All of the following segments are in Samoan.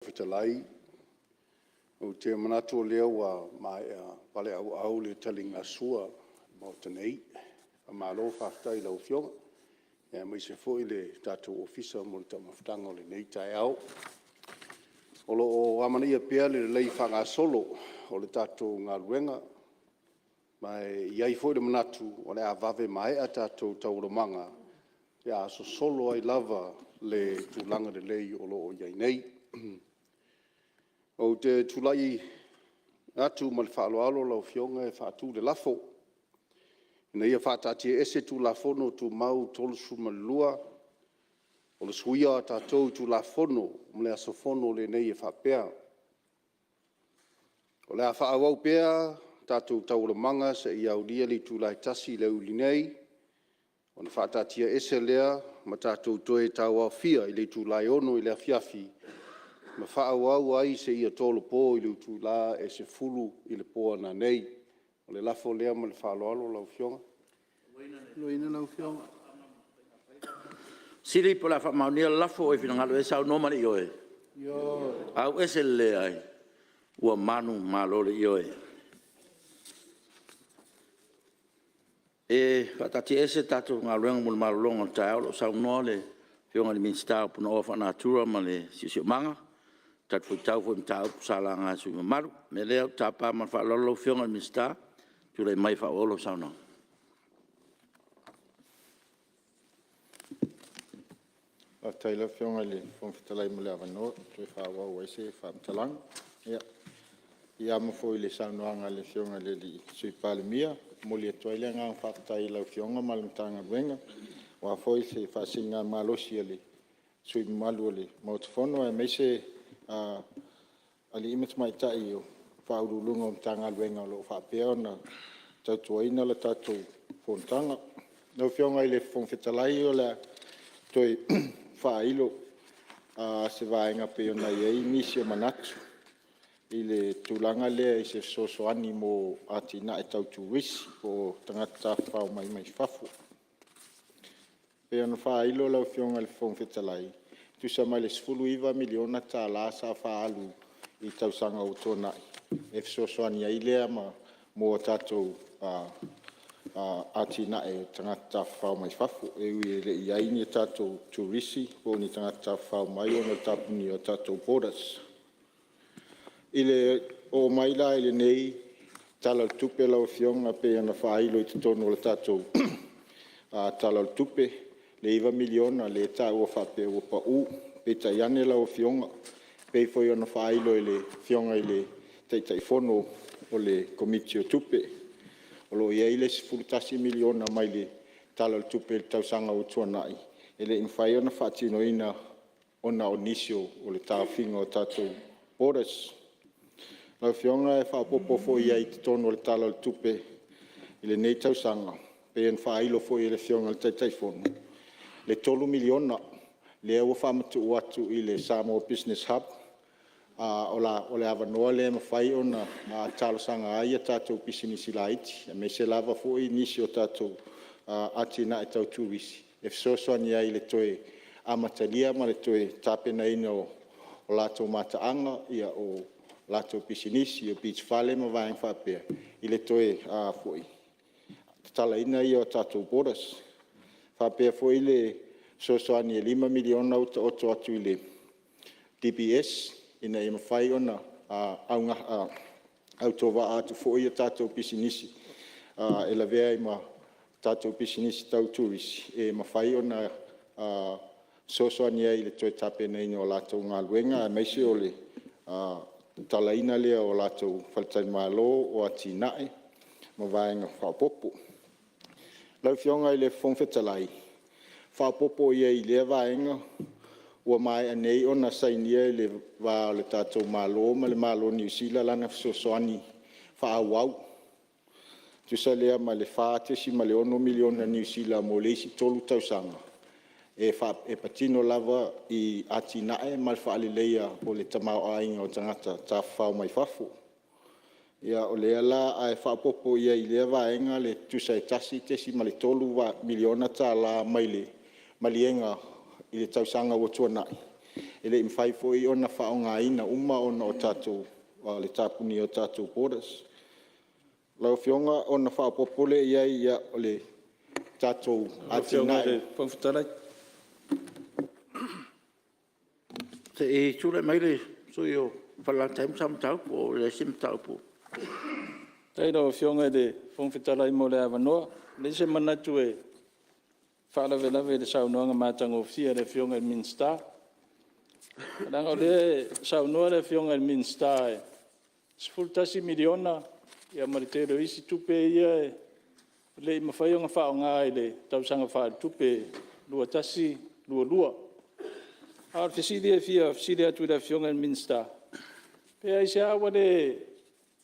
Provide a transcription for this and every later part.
Fetalai, ou te manatu o lea ua maea paleauau le taliga o le sua i le Maota nei. Faamalo faafetai i lau Afioga, aemaise foi le tatou Ofisa mo le taumafataga o lenei taeao. O lo o amanaia pea le lelei faagasolo o le tatou galuega, ma e i ai foi le manatu o le a vave maea a tatou taualumaga pe a sosolo ai lava le tulaga lelei o lo o i ai nei. Ou te tulai atu ma le faaaloalo lau Afioga e faatu le lafo, Ina ia faataatiaese Tulafono Tumau 32, o le suia o a tatou itula Fono mo le aso Fono lenei e faapea; O le a faaauau pea tatou taualumaga seia aulia le itula e 1:00 i le aoauli nei ona faataatiaese lea ma tatou toe tauaofia i le itula e 6:00 i le afiafi ma faaauau ai seia tolopo i le itula e 10:00 i le po a nanei. O le lafo lea ma le faaaloalo lau Afioga. O le a faamaonia le lafo, o e finagalo ai saunoa ma le ioe. Ioe. Ua manumalo le Ioe. E faataatiaese tatou galuega mo le malologa o le taeao o lo o saunoa le Afioga i le Minisita o Punaoa Faalenatura ma le Siosiomaga, e talifuaitau foi i mataupu sa laga e sui usufono mamalu. O le mea lea ou te tapa ma le faaaloalo lau Afioga i le Minisita e tulai mai e faaauau lau saunoaga. Faafetai lau Afioga i le Fofoga Fetalai mo le avanoa e toe faaauau ai se faamatalaga. Ia, e piiama foi i le saunoaga a le Afioga i le Sui Palemia, e momoli atu ai le agaga faafetai i lau Afioga ma le Matagaluega aua foi se faasiligamalosi a sui usufono mamalu o le Maota Fono aemaise alii ma tamaitai o Ofisa Sili o Pulega o Matagaluega o lo o faapea ona tautuaina le tatou fonotaga. Lau Afioga i le Fofoga Fetalai, o le a toe faailo se vaega e pei ona i ai nisi o manatu i le tulaga lea i se fesoasoani mo atinae tau turisi po o tagata tafafao mai fafo. E pei ona faailo lau Afioga i le Fofoga Fetalai, e tusa ma le $19 miliona sa faaalu i le tausaga ua tuanai e fesoasoani ai lea mo tatou atinae o tagata tafafao mai fafo. E ui e le i i ai ni tatou turisi po o ni tagata tafafao mai ona o le tapunia o tatou borders. I le oo mai la i lenei Tala o le Tupe lau Afioga pei ona faailo i totonu o le tatou Tala o le Tupe le $9 miliona lea e taua faapea ua pau. Peitai ane lau Afioga, e pei foi ona faailo e le Afioga i le Taitaifono o le Komiti o Tupe, o lo o i ai le $11 miliona mai le Tala o le Tupe i le tausaga ua tuanai, e le i mafai ona faatinoina ona o nisi o le taofiga o tatou borders. Lau Afioga e faaopoopo foi i ai i totonu o le Tala o le Tupe i lenei tausaga, pei ona faailo foi e le Afioga i le Taitaifono, le $3 miliona lea ua faamatuu atu i le Samoa Business Hub, o le avanoa lea e mafai ona talosaga ai tatou pisinisi laiti, aemaise lava foi nisi o tatou atinae tau turisi e fesoasoani ai i le toe amatalia ma le toe tapenaina o latou mataaga, o latou pisinisi, o beach fales ma vaega faapea, i le toe tatalaina lea o tatou borders. E faapea foi le fesoasoani e $5 miliona ua taoto atu i le DBS ina ia mafai ona autovaa atu foi a tatou pisinisi e lavea ai ma tatou pisinisi tau turisi, e mafai ona fesoasoani ai i le toe tapenaina o latou galuega aemaise o le tatalaina lea o latou faletalimalo, o atinae ma vaega faaopoopo. Lau Afioga i le Fofoga Fetalai, faaopoopo i ai i lea vaega, ua maea nei ona sainia i le va o le tatou Malo ma le Malo o Niu Sila lana fesoasoani faaauau, e tusa lea ma le 4.6 miliona Niu Sila mo le isi 3 tausaga, e patino lava i atinae ma le faaleleia o le tamaoaiga o tagata tafafao mai fafo. Ia o lea la ae faaopoopo i ai i lea vaega tusa e $1.3 miliona mai le maliega i le tausaga ua tuanai, E le i mafai foi ona faaaogaina uma ona o le tapunia o tatou borders. Lau Afioga ona faaopoopo lea i ai o le tatou atinae. Se i tulai mai le sui usufono mo Falelatai ma Samatau po o i ai se mataupu. Faafetai i lau Afioga i le Fofoga Fetalai mo le avanoa. E leai se manatu e faalavelave i le saunoaga matagofie a le Afioga i le Minisita. Leaga o lea e saunoa le Afioga i le Minisita e $11 miliona ma le tele o isi tupe ia e le i mafai ona faaaoga i le tausaga faaletupe 2021/2022. A o le fesili e fia fesili atu i le Afioga i le Minisita, pe aisea ua le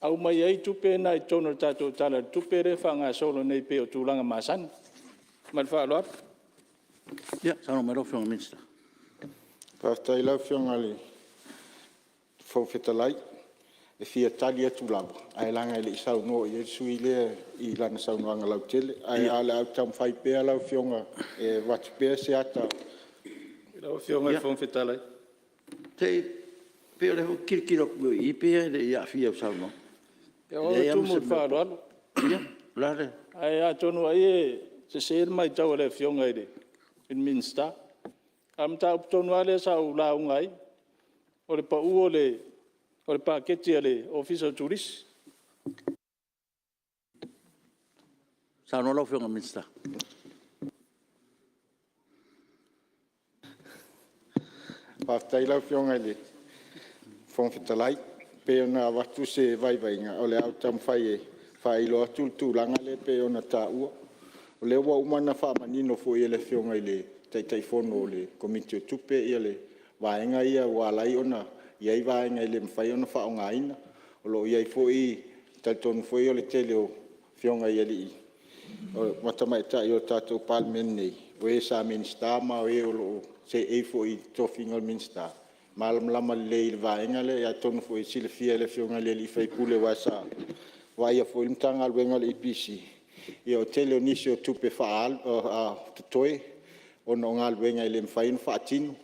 aumai ai tupe na i totonu o le tatou Tala o le Tupe lea e faagasolo nei pei o tulaga masani? Ma le faaaloalo. Ia, saunoa mai lau Afioga i le Minisita. Faafetai lau Afioga i le Fofoga Fetalai. E fia tali atu lava, ae leaga e le i saunoa i ai le sui usufono lea i lana saunoaga lautele. Ae o le a ou taumafai pea lau Afioga e avatu pea se ata. Lau Afioga i le Fofoga Fetalai… Se pei o lea ou te tilotilo atu i i pei lava e le i aafia i lau saunoaga. Ia o au e tumu i le faaaloalo. Ae atonu ai e sese le matau a le Afioga i le Minisita. A o le mataupu tonu lava lea sa ou lauga ai, o le pau o le paketi a le Ofisa o Turisi. Saunoa lau Afioga i le Minisita. Faafetai lau Afioga i le Fofoga Fetalai. E pei ona avatu se vaivaiga, o le a ou taumafai e faailoa atu le tulaga lea e pei ona taua. O lea ua uma ona faamanino foi e le Afioga i le Taitaifono o le Komiti o Tupe vaega ia ua ala ai ona i ai vaega e le mafai ona faaaogaina. O lo o i ai foi, e talitonu foi o le tele o Afioga i alii ma tamaitai o le tatou Palemene nei, o e sa Minisita ma e o lo o seei foi i le tofiga o le Minisita, e malamalama lelei i le vaega lea. Atonu foi e silafia e le Afioga i le sui usufono aua sa vaaia foi le Matagaluega o le EPC, ia o le tele o nisi o tupe totoe ona o galuega e le mafai ona faatino,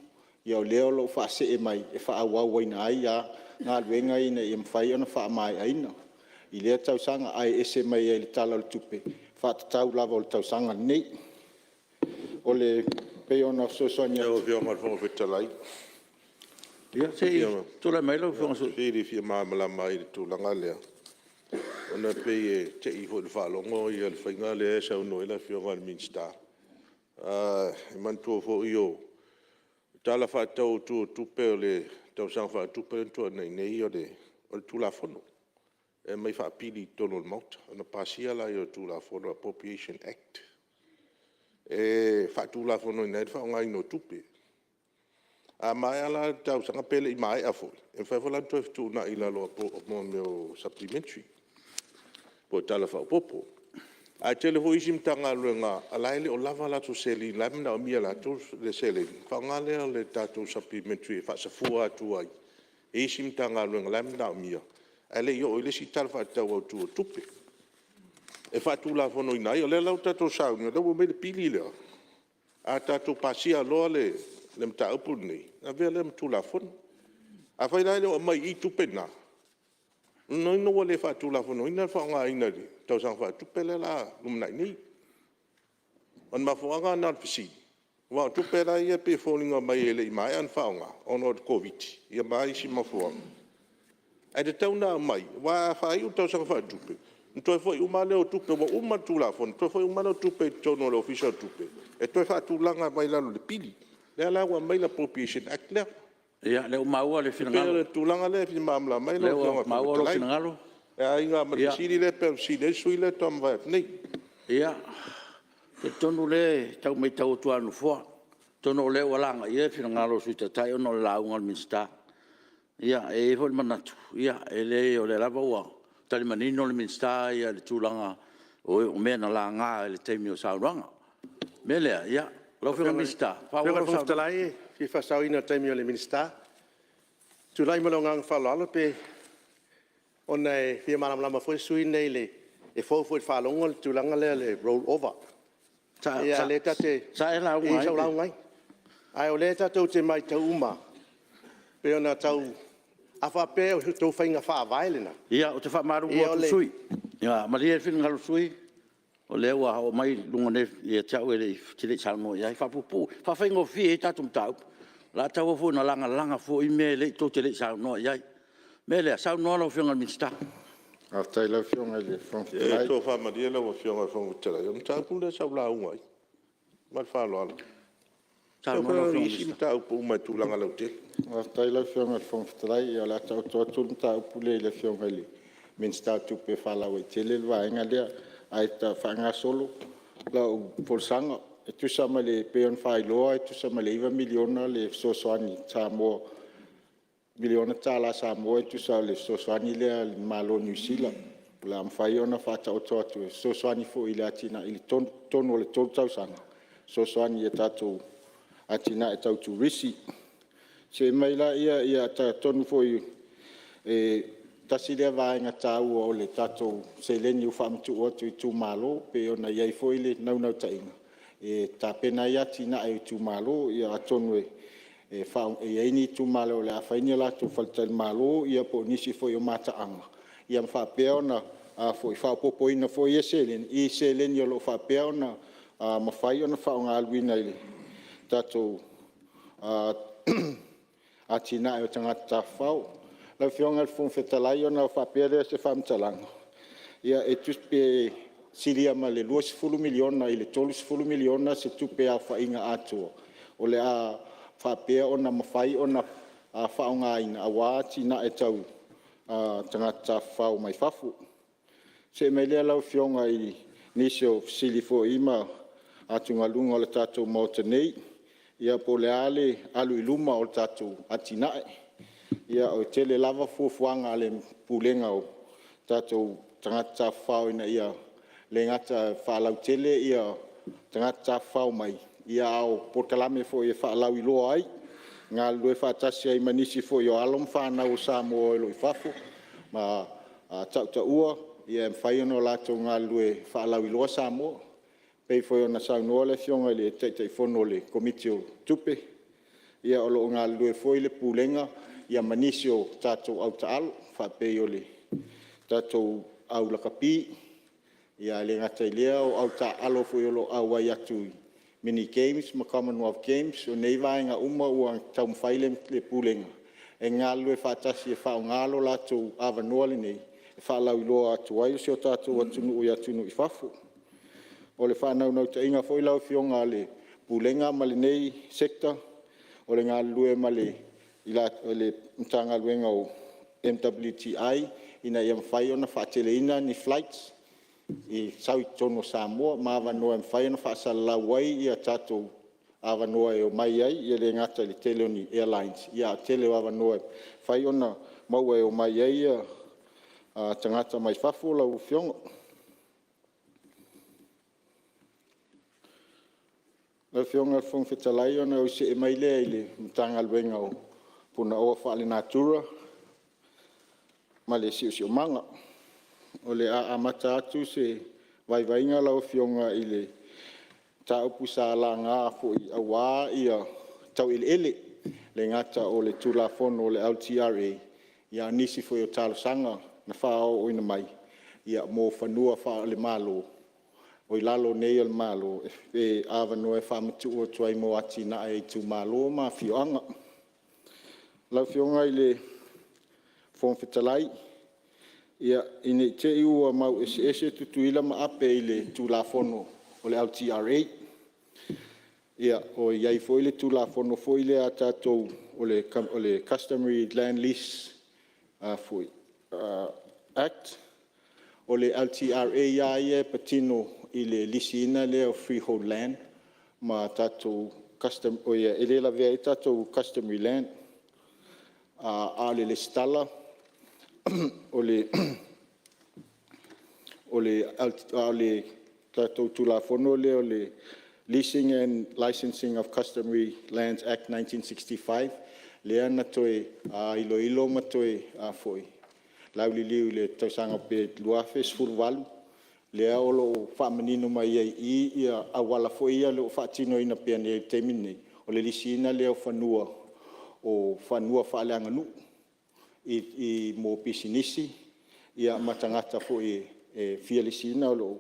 ia o lea o lo o faasee mai e faaauauina ai lava galuega ina ia mafai ona faamaeaina i lea tausaga, ae ese mai ai i le Tala o le Tupe faatatau lava o le tausaga lenei. E pei ona fesoasoani atu… Lau Afioga i le Fofoga Fetalai… Ia se i tulai mai lau Afioga i le… Pe le fia malamalama ai i le tulaga lea, ona e pei e te i foi i le faalogo le faiga lea e saunoa ai le Afioga i le Minisita. E manatua foi o le Tala Faatatau Autu o Tupe o le Tausaga Faaletupe lea na tuanai nei, o le Tulafono e aumai faapili i totonu o le Maota, ona pasia lea o le Tulafono Appropriation Act, e faatulafonoina ai le faaaogaina o tupe. A maea la le tausaga pe le i maea foi, e mafai foi la ona toe fetuunai i lalo o mea o Supplementary po o Tala Faaopoopo. Ae tele foi isi Matagaluega o la e le o lava a latou seleni o la e manaomia e latou le seleni, ona faaaoga lea o le tatou Supplementary e faasafua atu ai i isi Matagaluega o la e manaomia, ae le i oo i le isi Tala Faatatau Autu o le Tupe e faatulafonoina ai. O lea la ua tatou sauni, o lea ua aumai le pili lea, a tatou pasia loa le mataupu lenei, ona avea lea ma Tulafono. Afai la e le o aumaia i i tupe na, o lona uiga ua le faatulafonoina le faaaogaina i le tausaga faaletupe lea o le a lumanai nei. O le mafuaaga lena o le fesili, aua o tupe la ia e pei e foliga mai e le i maea ona faaaoga ona o le Koviti-19 ma a isi mafuaaga, ae tatau ona aumai, aua a faaiu le tausaga faaletupe, ona toe foi uma lava lea o tupe ua uma le Tulafono, toe foi uma lea o tupe i totonu o le Ofisa o Tupe e toe faatulaga mai lalo o le pili. Lea la ua aumai le Appropriation Act lea. Ia, o lea ua maua le finagalo. E pei o le tulaga lea e fia malamalama ai lau Afioga i le Fofoga Fetalai, e aiga ma le fesili lea pei ona fesili ai le sui usufono lea faatoa mavae atu nei. Ia, e talitonu o lea e tau matau atu lava e le Nofoa, atonu o lea ua lagaia le finagalo o le Sui Taitai ona o le lauga a le Minisita. Ia, e i ai foi le manatu, e leai o lea lava ua tali manino le Minisita ia i le tulaga o mea na laga i le taimi o saunoaga. O le mea lea, lau Afioga i le Minisita, Lau Afioga i le Fofoga Fetalai e fia faasaoina le taimi o le Minisita. E tulai ma le agaga faaaloalo ona e fia malamalama foi le sui usufono lenei, e fou foi i le faalogo le tulaga lea o le roll over. Sa e lauga ai? Sa ou lauga ai. A o lea tatou te matau uma Pei ona tau… A faapea o a outou faiga faavae lena… Ia, ou te faamalulu atu i le sui usufono, malie le finagalo o le sui usufono, o lea ua oo mai i luga nei ia te au e te le i saunoa i ai. Faapuupuu, e faafaigofie ai a tatou mataupu. O le a tauau foi ina lagalaga foi mea tou te le i saunoa i ai. O le mea lea, saunoa lau Afioga i le Minisita. Faafetai i lau Afioga i le Fofoga Fetalai. E toafilemu lau Afioga i le Fofoga Fetalai, o le mataupu lea sa ou lauga ai. Ma le faaaloalo. I isi mataupu uma i le tulaga lautele. Faafetai lau Afioga i le Fofoga Fetalai. Ia o le a taoto atu le mataupu lea i le Afioga i le Minisita o Tupe e faalauaitele le vaega lea. Ae faagasolo lau folasaga, e tusa ma le… pei ona faailoa e tusa ma le $9 miliona le fesoasoani miliona tala Samoa e tusa o le fesoasoani lea a le Malo o Niu Sila o le a mafai ona faataoto atu e fesoasoani foi i le atinae i totonu o le 3 tausaga e fesoasoani i a tatou atinae tau turisi. See mai lea… Ia, atonu foi e tasi lea vaega taua o le tatou seleni ua faamatuu atu i itumalo pei ona i ai foi le naunautaiga e tapena ai atinae o itumalo. Ia atonu e i ai ni itumalo o le a fai ni a latou faletalimalo ia po o nisi foi o mataaga ma faapea ona faaopoopoina foi ia seleni i seleni o lo o faapea ona mafai ona faaaluina i le tatou atinae o tagata tafafao. Lau Afioga i le Fofoga Fetalai ona faapea lea o se faamatalaga, pe silia ma le $20 miliona i le $30 miliona se tupe aofaiga atoa o le a faapea ona mafai ona faaaogaina aua atinae tau tagata tafafao mai fafo. See mai lea lau Afioga i nisi o fesili foi ma atugaluga o le tatou Maota nei, ia po o le a le alu i luma o le tatou atinae. E tele lava fuafuaga a le Pulega o tatou tagata tafafao ina ia le gata faalautele tagata tafafao mai, a o polokalame foi e faalauiloa ai, e galulue faatasi ai ma nisi foi o alo ma fanau a Samoa o lo o i fafo ma tautaua e mafai ona latou galulue e faalauiloa Samoa. E pei foi ona saunoa le Afioga i le Taitaifono o le Komiti o Tupe, ia o lo o galulue foi le Pulega ma nisi o tatou autaaalo faapei o le tatou au lakapi. Ae le gata i lea o au taaalo foi o lo o auai atu i Mini Games ma Commonwealth Games. O nei vaega uma ua taumafai le Pulega e galulue faatasi e faaaoga lo latou avanoa lenei e faalauiloa atu ai si o tatou atunuu i atunuu i fafo. O le faanaunautaiga foi lau Afioga a le Pulega ma lenei Sector, o le galulue ma le Matagaluega o le MWTI ina ia mafai ona faateleina ni flights e sau i totonu o Samoa ma avanoa e mafai ona faasalalau ai tatou avanoa e omai ai, e le gata i le tele o ni airlines, a o le tele o avanoa e mafai ona maua e omai ai tagata mai fafo lau Afioga. Lau Afioga i le Fofoga Fetalai ona ou see mai lea i le Matagaluega o Punaoa Faalenatura ma le Siosiomaga. O le a amata atu se vaivaiga lau Afioga i le mataupu sa laga aua tau eleele, e le gata o le Tulafono o le LTRA, a o nisi foi o talosaga na faaooina mai mo fanua faale-Malo o i lalo nei o le Malo e avanoa e faamatuu atu ai mo atinae a itumalo ma afioaga. Lau Afioga i le Fofoga Fetalai, ina ne i te i ua mau eseese Tutuila ma Ape i le Tulafono o le LTRA. O i ai foi le Tulafono foi lea a tatou o le Customary Land Lease Act. O le LTRA lava ia e patino i le lisiina lea o freehold land ma tatou e le lavea ai tatou customary land. A o le resitala o le tatou Tulafono lea o le Leasing and Licensing of Customary Lands Act 1965, lea na toe iloilo ma toe lauliliu i le tausaga pe 2018, lea o lo o faamanino mai ai i i auala foi ia o lo o faatinoina pea nei i le taimi lenei, o le lisiina lea o fanua o fanua faaleaganuu mo pisinisi ma tagata foi e fia lisiina. E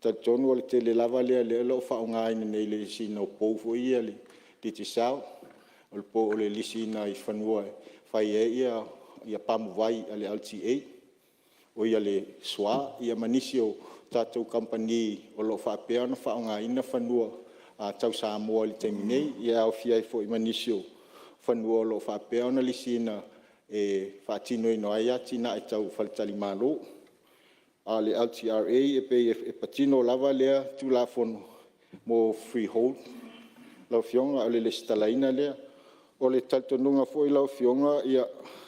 talitonu o le tele lava lea o lo o faaaogaina nei i le lisiina o pou foi ia a le Digicel, po o le lisiina o fanua e fai ai pamuvai a le LTA, oi le SWA, ia ma nisi o tatou kamupani o lo o faapea ona faaaogaina fanua tau Samoa i le taimi nei, e aofia ai foi ma nisi o fanua o lo o faapea ona lisiina e faatinoina ai atinae tau faletalimalo. A o le LTRA e pei e patino lava lea Tulafono mo freehold lau Afioga, o le resitalaina lea. O le talitonuga foi lau Afioga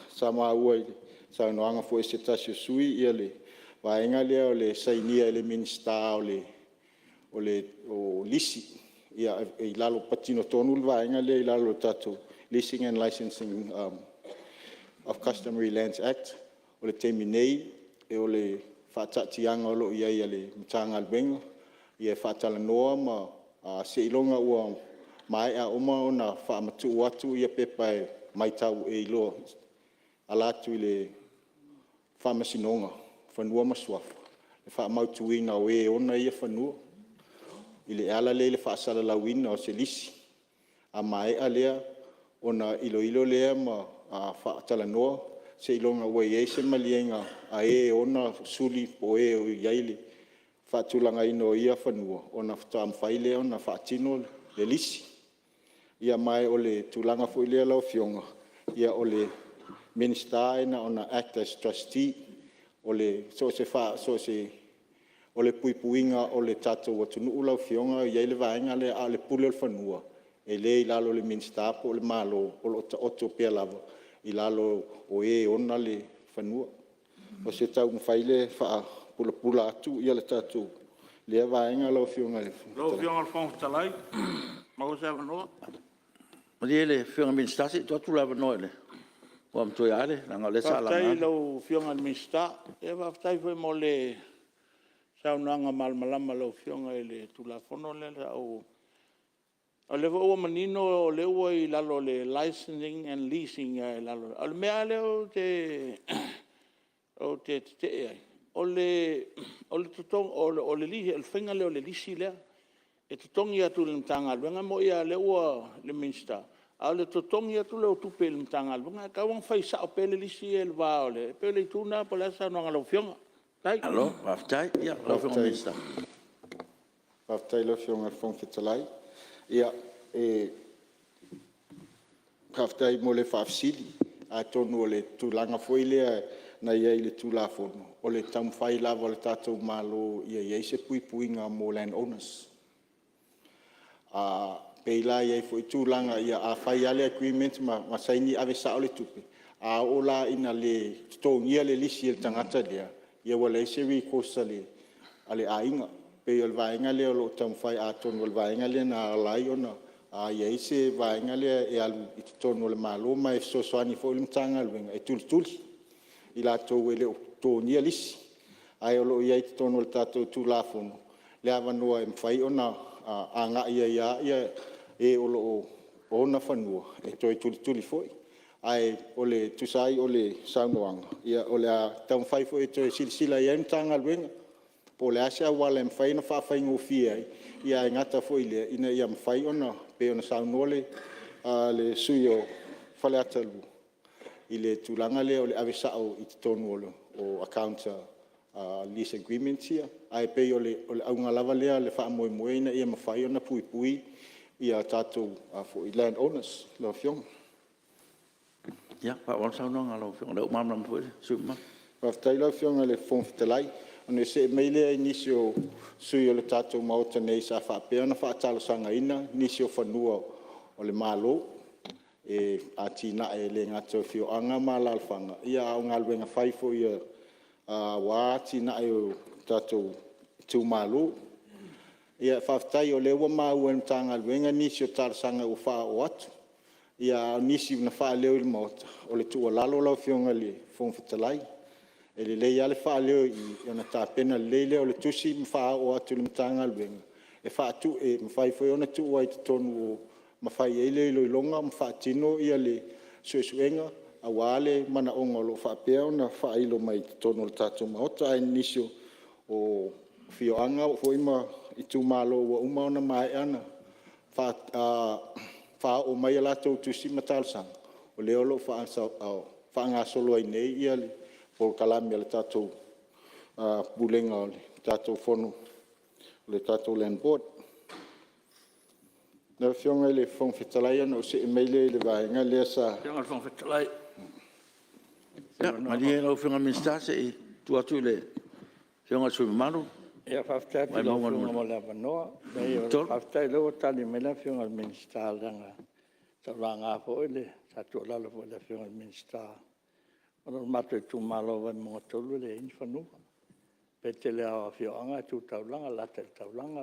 sa maua i le saunoaga foi a se tasi o sui usufono le vaega lea o le sainia e le Minisita o lisi. E patino tonu le vaega lea i lalo o le tatou Leasing and Licensing of Customary Lands Act. O le taimi nei, o le faataatiaga o lo o i ai a le Matagaluega, ia faatalanoa ma seiloga ua maea uma ona faamatuu atu pepa e matau e iloa e ala atu i le Faamasinoga o Fanua ma Suafa le faamautuina o e ona ia fanua, e ala lea i le faasalalauina o se lisi. A maea lea ona iloilo lea ma faatalanoa seiloga ua i ai se maliega a e ona suli po o e o i ai le faatulagaina o ia fanua, ona faatoa mafai lea ona faatino le lisi. Ia ma o le tulaga foi lea lau Afioga, o le Minisita e na ona act as Trustee. O le puipuiga o le tatou atunuu lau Afioga e i ai le vaega lea, a o le pule o le fanua, e le i lalo o le Minisita po o le Malo, o lo o taoto pea lava i lalo o e ona le fanua. O se taumafai lea e faapulapula atu lea vaega lau Afioga i le Fofoga Fetalai. Lau Afioga i le Fofoga Fetalai pe maua se avanoa. Malie lau Afioga i le Minisita se i tuu atu le avanoa i le Igoamatua ia Ale leaga o lea sa laga. Faafetai i lau Afioga i le Minisita, faafetai foi mo le saunoaga malamalama a lau Afioga i le Tulafono lea sa ou… O lea foi ua manino o lea ua i lalo o le Licensing and Leasing. A o le mea lava lea ou te tetee ai, o le faiga lea o le lisi lea, e totogi atu i le Matagaluega. E moni lava o lea ua i le Minisita, a o le totogi atu lea o tupe i le Matagaluega, ae tatau ona fai sao pea le lisi ia i le va o le… E pei o le itu lena po o le a se saunoaga a lau Afioga. Faafetai. Malo faafetai. Lau Afioga i le Minisita. Faafetai i lau Afioga i le Fofoga Fetalai. E faafetai mo le faafesili. Atonu o le tulaga foi lea na i ai i le Tulafono, o le taumafai lava o le tatou Malo ia i ai se puipuiga mo land owners. E pei la e i ai foi tulaga ia a fai lava le agreement ma saini ave sao le tupe, a oo la ina le totogia le lisi e le tagata lea, ia ua leai se recourse a le aiga. E pei o le vaega lea o lo o taumafai, atonu o le vaega lea na ala ai ona i ai se vaega lea e alu i totonu o le Malo, ma e fesoasoani foi le Matagaluega e tulituli i latou e le o totogia lisi. Ae o lo o i ai i totonu o le tatou Tulafono le avanoa e mafai ona agai ai lava e o lo o ona fanua e toe tulituli foi. Ae tusa ai o le saunoaga, ia o le a taumafai foi e toe silasila i ai le Matagaluega po o le a se auala e mafai ona faafaigofie ai, ae le gata foi i lea, ina ia mafai ona pei ona saunoa le sui usufono mo Faleata 2 i le tulaga lea o le ave sao i totonu o accounts a lease agreements ia. Ae pei o le auga lava lea o le faamoemoe ina ia mafai ona puipui tatou land owners lau Afioga. Ia, faaauau le saunoaga a lau Afioga o lea ua malamalama foi le sui usufono mamalu. Faafetai lau Afioga i le Fofoga Fetalai. Ona see mai lea i nisi o sui usufono o le tatou Maota nei sa faapea ona faatalosagaina nisi o fanua o le Malo e atinae e le gata o afioaga ma alaalafaga, a o galuega fai foi aua atinae o tatou itumalo. Faafetai o lea ua maua e le Matagaluega nisi o talosaga ua faaoo atu, a o nisi na faaleo i le Maota. O le tuualalo lau Afioga i le Fofoga Fetalai, e lelei lava le faaleo i i ona tapena lelei lea o le tusi ma faaoo atu i le Matagaluega e mafai foi ona tuu ai i totonu ma fai ai le iloiloga ma faatino le suesuega aua le manaoga o lo o faapea ona faailo mai i totonu o le tatou Maota. Ae o nisi o afioaga foi ma itumalo ua uma ona maea ona faaoo mai a latou tusi ma talosaga, o lea o lo o faagasolo ai nei le polokalame a le tatou Pulega o le tatou Fono o le tatou Land Board. Lau Afioga i le Fofoga Fetalai ona ou see mai lea i le vaega lea sa… Ia malie lau Afioga i le Minisita se i tuu atu i le Afioga i le sui usufono mamalu Ia faafetai atu i lau Afioga mo le avanoa. Faafetai o lea ua tali mai le Afioga i le Minisita, leaga sa ou laga foi, sa tuualalo foi i le Afioga i le Minisita, ona o le matou itumalo o Vaimauga 3 e leai ni fanua. O le tele lava o afioaga e tu taulaga, e lalata i le taulaga.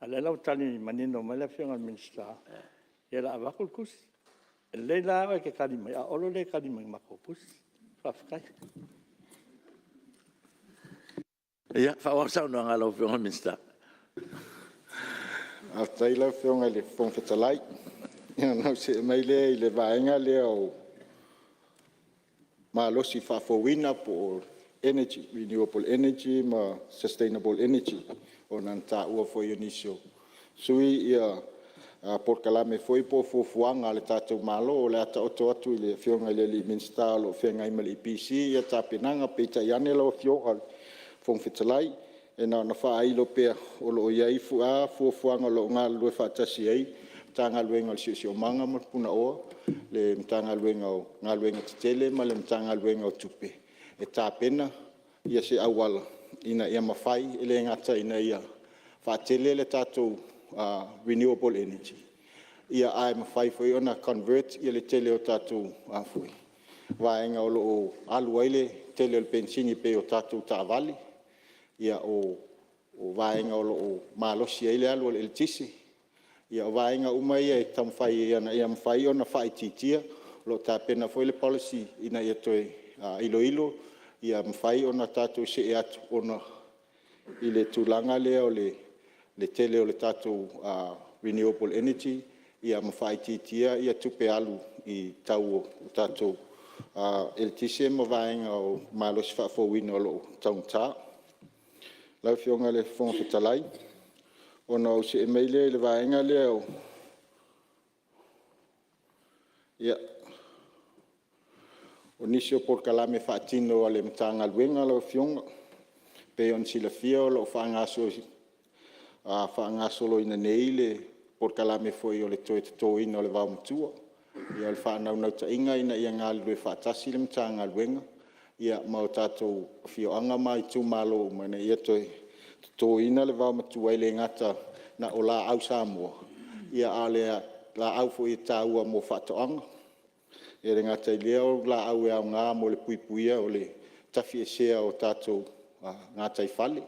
A o lea la ua tali manino mai le Afioga i le Minisita, ia o le a avatu le tusi. E lelei la oe e te tali mai, a o Olo le tali mai i le matou tusi. Faafetai. Ia, faaauau le saunoaga a lau Afioga i le Minisita. Faafetai lau Afioga i le Fofoga Fetalai. Ia ona ou see mai lea i le vaega lea o malosi faafouina po o le renewable energy ma le sustainable energy, ona na taua foi e nisi o sui usufono polokalame foi po o fuafuaga a le tatou Malo. O le a taoto atu i le Afioga i le Minisita o lo o feagai ma le EPC ia tapenaga. Peitai ane lau Afioga i le Fofoga Fetalai, e na ona faailo pea, o lo o i ai lava fuafuaga o lo o galulue faatasi ai le Matagaluega o le Siosiomaga ma le Punaoa, le Matagaluega o Galuega Tetele ma le Matagaluega o Tupe e tapena se auala ina ia mafai, e le gata ina ia faatele le tatou renewable energy, ae mafai foi ona convert le tele o tatou vaega o lo o alu ai le tele o le penisini e pei o tatou taavale, o vaega o lo o malosi ai le alu o le eletise. O vaega uma ia e taumafai ina ia mafai ona faaitiitia. O lo o tapena foi le policy ina ia toe iloilo ia mafai ona tatou see atu i le tulaga lea o le tele o le tatou renewable energy ma faaitiitia tupe alu i le tau o le tatou eletise ma vaega o malosi faafouina o lo o taugata. Lau Afioga i le Fofoga Fetalai, ona ou see mai lea i le vaega lea o nisi o polokalame faatino a le Matagaluega lau Afioga. E pei ona silafia o lo o faagasoloina nei le polokalame foi o le toe totoina o le vaomatua. O le faanaunautaiga ina ia galulue faatasi le Matagaluega ma tatou afioaga ma itumalo uma ina ia toe totoina le vaomatua, e le gata na o laau Samoa, a o laau foi e taua mo faatoaga. E le gata i lea o laau e aoga mo le puipuia o le tafiesea o tatou gataifale,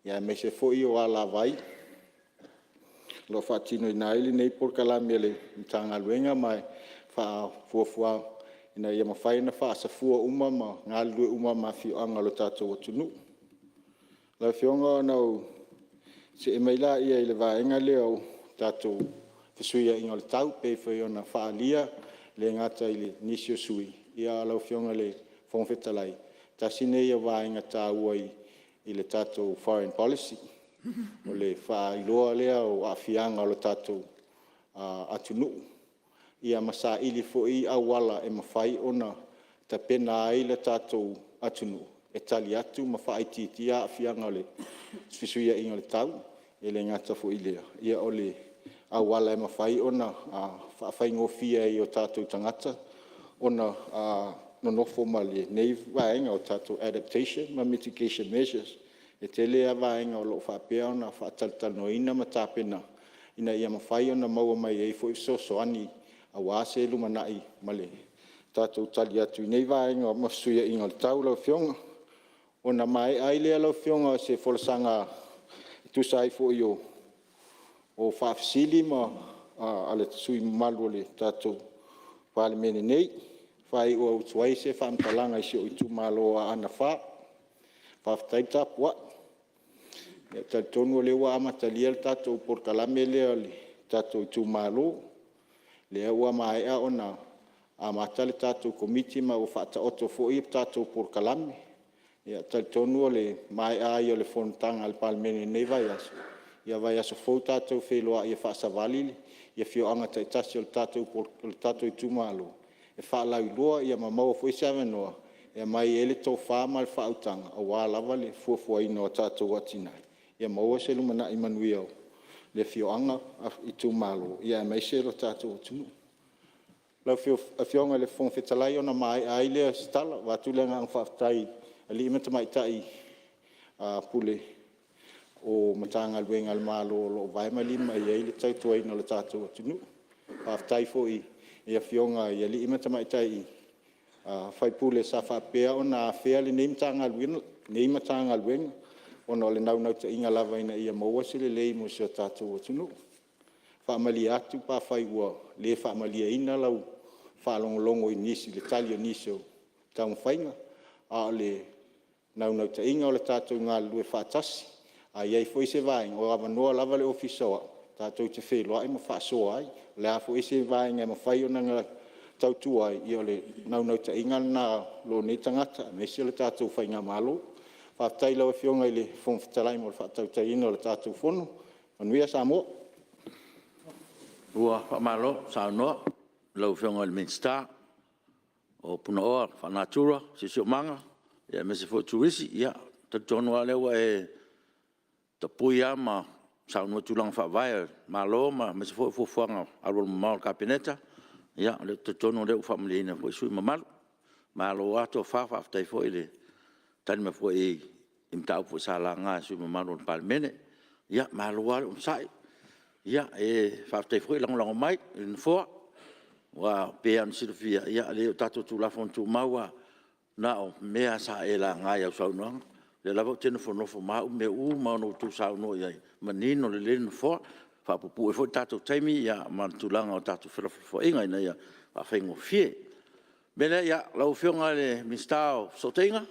aemaise foi o alavai. O lo o faatinoina ai lenei polokalame a le Matagaluega ma e fuafua ina ia mafai ona faasafua uma ma galulue uma ma afioaga o le tatou atunuu. Lau Afioga ona ou see mai lea i le vaega lea o le tatou fesuiaiga o le tau pei foi ona faaalia e le gata i nisi o sui usufono, a o lau Afioga i le Fofoga Fetalai, tasi lenei o vaega taua i le tatou foreign policy, o le faailoa lea o aafiaga o le tatou atunuu, ma saili foi auala e mafai ona tapena ai le tatou atunuu e tali atu ma faaitiitia aafiaga o le fesuiaiga o le tau. E le gata foi i lea, o le auala e mafai ona faafaigofie ai i o tatou tagata ona nonofo ma lenei vaega o tatou adaptation ma mitigation measures. E tele lava vaega o lo o faapea ona faatalatalanoaina ma tapena ina ia mafai ona maua mai ai foi fesoasoani aua se lumanai ma le tatou tali atu i nei vaega ma fesuiaiga o le tau lau Afioga. Ona maea ai lea lau Afioga o se folasaga e tusa ai foi o faafesili a sui usufono mamalu o le tatou Palemene nei. E faaiu atu ai se faamatalaga i si ou itumalo o Aana 4, faafetai le tapuai. E talitonu o lea ua amatalia le tatou polokalame lea o le tatou itumalo, lea ua maea ona amata le tatou Komiti ma ua faataoto foi le tatou polokalame. E talitonu o le maea ai o le fonotaga a le Palemene i lenei vaiaso, ia vaiaso fou tatou feiloai e faasavali afioaga taitasi o le tatou itumalo e faalauiloa ma maua foi se avanoa e aumai ai le tofa ma le faautaga aua lava le fuafuaina o tatou atinae, ia maua se lumanai manuia o le afioaga, itumalo, aemaise le tatou atunuu. Lau Afioga i le Fofoga Fetalai ona maea ai lea o se tala, e avatu le agaga faafetai i alii ma tamaitai Ofisa Sili o Matagaluega a le Malo o lo o vae ma lima i ai le tautuaina o le tatou atunuu. Faafetai foi i Afioga i alii ma tamaitai sui usufono sa faapea ona afea lenei Matagaluega, ona o le naunautaiga lava ina ia maua se lelei mo si o tatou atunuu. E faamalie atu pe afai ua le faamalieina lau faalogologo i le tali o nisi o taumafaiga, a o le naunautaiga o le tatou galulue faatasi. A i ai foi se vaega, o lo o avanoa lava le Ofisa o au tatou te feiloai ma faasoa ai. O le a foi se vaega e mafai ona tautua ai, ia o le naunautaiga lena o lou nei tagata aemaise o le tatou faigamalo. Faafetai i lau Afioga i le Fofoga Fetalai mo le faatautaiga o le tatou Fono. Manuia Samoa. Ua faamalo saunoa i lau Afioga i le Minisita o Punaoa Faalenatura, Siosiomaga aemaise foi o Turisi. Ia, e talitonu lava o lea ua e tapui lava ma saunoa i tulaga faavae a le Malo aemaise foi o fuafuaga alualumamao a le Kapeneta. Ia, ou te talitonu o lea ua faamalieina foi sui usufono mamalu. Malo lava tofa, faafetai foi le tali mai foi i mataupu foi sa laga e sui usufono mamalu o le Palemene. Ia, malo lava le onosai, faafetai foi lagolago mai i le Nofoa. Aua e pei lava ona silafia, leai o tatou Tulafono Tumau lava, na o mea lava sa e laga i au saunoaga. O lea lava ou te nofonofo ma au mea uma lava na outou saunoa i ai, e manino lelei le Nofoa, e faapuupuu ai foi le tatou taimi ma le tulaga o tatou felafolafoaiga ina ia faafaigofie. O le mea lea, lau Afioga i le Minisita o Fesootaiga,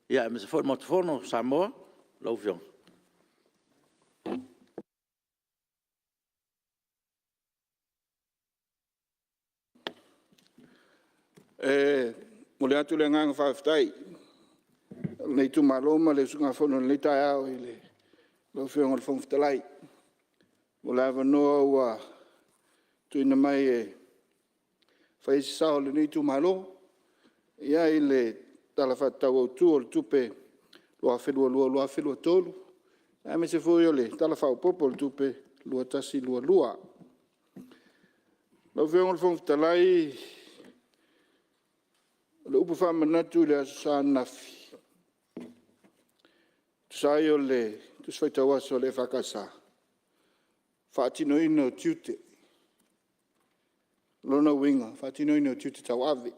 aemaise foi le Maota Fono o Samoa, lau Afioga. E momoli atu le agaga faafetai o lenei itumalo ma le usugafono i lenei taeao i lau Afioga i le Fofoga Fetalai mo le avanoa ua tuuina mai e fai ai se sao o lenei itumalo i le Tala Faatatau Autu o le Tupe 2022/2023 aemaise foi o le Tala Faaopoopo o le Tupe 2021/2022. Lau Afioga i le Fofoga Fetalai, o le upu faamanatu i le Aso Sa ananafi e tusa ai o le Tusi Faitau Aso a le EFKS, faatinoina o tiute. O lona uiga, o le faatinoina o tiute tauave.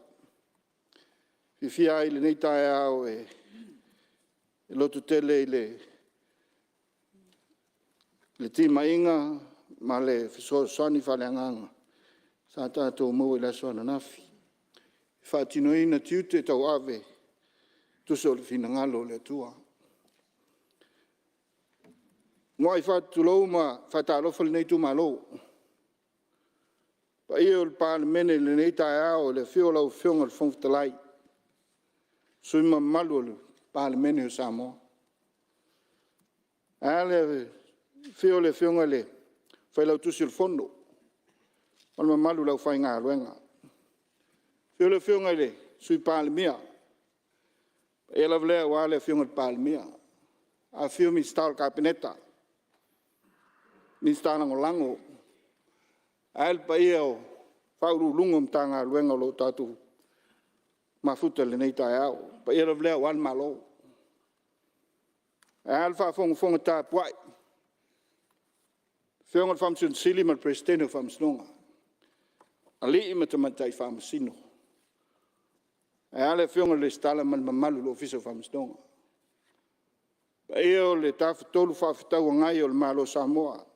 E fiafia ai i lenei taeao e lototele i le timaiga ma le fesoasoani faaleagaga sa tatou maua i le aso ananafi e faatinoina tiute tauave e tusa o le finagalo o le Atua. E muai faatulou ma faatalofa lenei itumalo i le paia o le Palemene i lenei taeao i le afio o lau Afioga i le Fofoga Fetalai, sui usufono mamalu o le Palemene o Samoa. Ae a le afio o le Afioga i le Failautusi o le Fono ma le mamalu o le aufaigaluega. Afio lau Afioga i le Sui Palemia, o le paia lava lea aua le Afioga i le Palemia, afifio Minisita o le Kapeneta, Minisita Lagolago, ae a le paia o Ofisa Sili o Pulega o Matagaluega o lo o tatou mafuta i lenei taeao. O le paia lava lea aua le Malo. Ae a le faafogafoga tapuai a le Afioga i le Faamasino Sili ma le Peresetene o le Faamasinoga, Alii ma Tamaitai Faamasino. Ae a le Afioga i le Resitara ma le mamalu o le Ofisa o Faamasinoga. Le paia o le Tafatolu Fefaatauagai o le Malo o Samoa.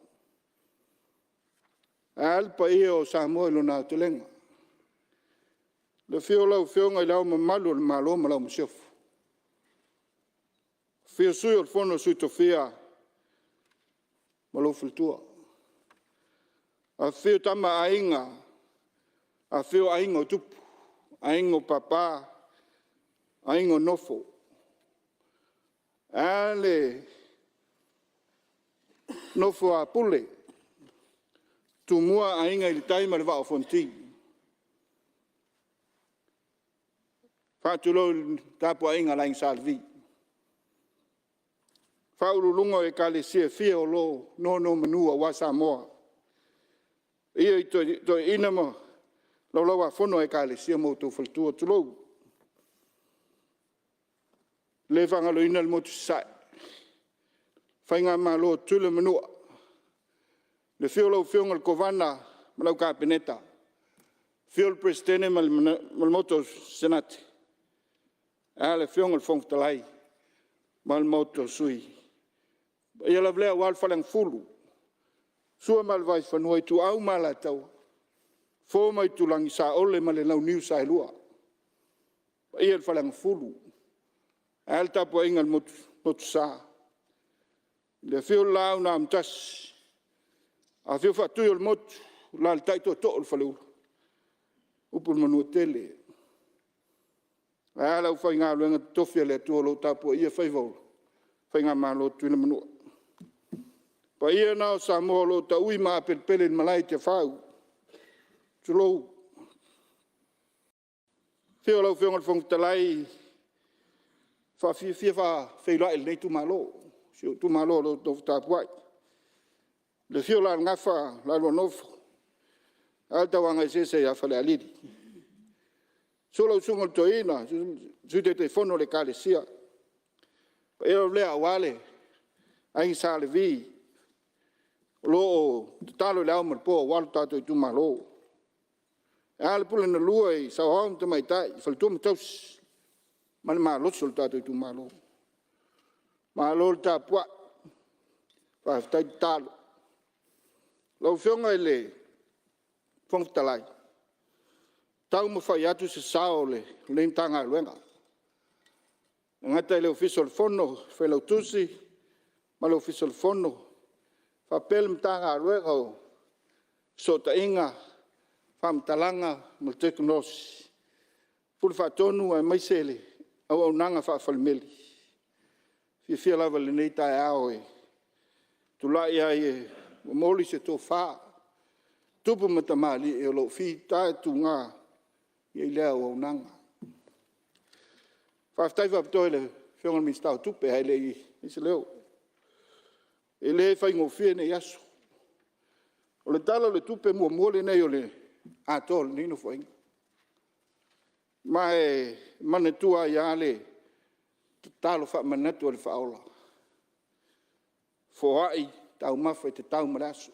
Ae a le paia o Samoa i lona aotelega. Le afio o lau Afioga i Le Ao Mamalu o le Malo ma lau Masiofo, afio le Sui o le Fono a Sui Tofia ma lou faletua, afifio Tama a Aiga, Afifio Aiga o Tupu, Aiga o Papa, Aiga o Nofo, ae a le nofo a Pule, Tumua Aiga i le Tai ma le Vaa o Fonoti. Faatulou i le tapuaiga a le Aiga Sa Levi, Faauluuluga o Ekalesia e fia o lo o nonomanu aua Samoa. Le paia i toeaiina ma laulau-a-fono a Ekalesia ma outou faletua, tulou. E le faagaloina le motu i Sasae, Faigamalo a Tutuila ma Manua, le afio o lau Afioga i le Kovana ma lau Kapeneta, afio le Peresetene ma le Maota o Senate, ae a le Afioga i le Fofoga Fetalai ma le Maota o Sui. O le paia lava lea aua le Faleagafulu, Sua ma le Vaifanua, Ituau ma Alataua, Fofo ma Aitulagi, Saole ma le Launiu Saelua. Le paia i le Faleagafulu, ae a le tapuaiga a le Motusa, le afio o le Laau na Amotasi, afio Faatuiolemotu, alaalatai tootoo o le Faleula, upu i le Manuatele. Ae a le aufaigaluega totofi a le Atua o lo o tapuaia faiva o le Faigamalo a Tutuila ma Manua. O paia na o Samoa o lo o tau'i ma apelepele i le malae i Tiafau, tulou. Afio lau Afioga i le Fofoga Fetalai, e fia faafeiloai i lenei itumalo, si ou itumalo o lo o nofo tapuai. I le afio o Alalagafa ma la oulua Nofo, ae a le Tauagaeseese ia Falealili. Susu lau Susuga i le Toeaina, Sui Taitaifono o le Ekalesia. O le paia lea aua le Aiga Sa Levi o lo o tatalo i le ao ma le po aua le tatou itumalo. Ae a le pule na lua i saoao ma tamaitai, faletua ma tausi ma le malosi o le tatou itumalo. Malo le tapuai, faafetai tatalo. Lau Afioga i le Fofoga Fetalai, taumafai atu se sao o lenei Matagaluega, e le gata i le Ofisa o le Fono, Failautusi ma le Ofisa o le Fono, faapea le Matagaluega o Fesootaiga, Faamatalaga ma Tekonolosi, Pule Faatonu aemaise le auaunaga faafale-Meli. E fiafia lava i lenei taeao e tulai ai e momoli se tofa, tupu ma tamalii o lo o fitaituga i lea auaunaga. Faafetai faapitoa i le Afioga i le Minisita o Tupe ae le i faia se leo. E le faigofie nei aso. O le Tala o le Tupe muamua lenei atoa o lenei Nofoaiga. Ma e manatua ai lava le tatalo faamanatu a le Faaola, foai taumafa e tatau ma le aso.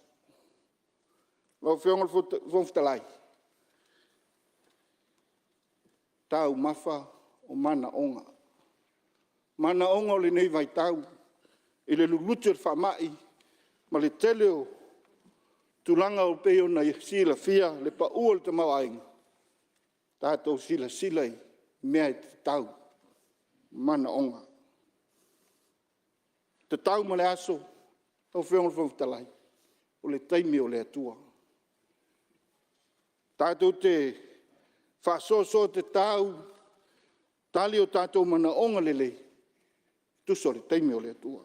Lau Afioga i le Fofoga Fetalai, taumafa o manaoga, manaoga o lenei vaitau i le luluti o le faamai ma le tele o tulaga e pei ona silafia le pau o le tamaoaiga, tatou silasila i mea e tatau, manaoga. E tatau ma le aso, lau Afioga i le Fofoga Fetalai, o le taimi o le Atua. Tatou te faasoasoa tatau, tali o tatou manaoga lelei, e tusa o le taimi o le Atua.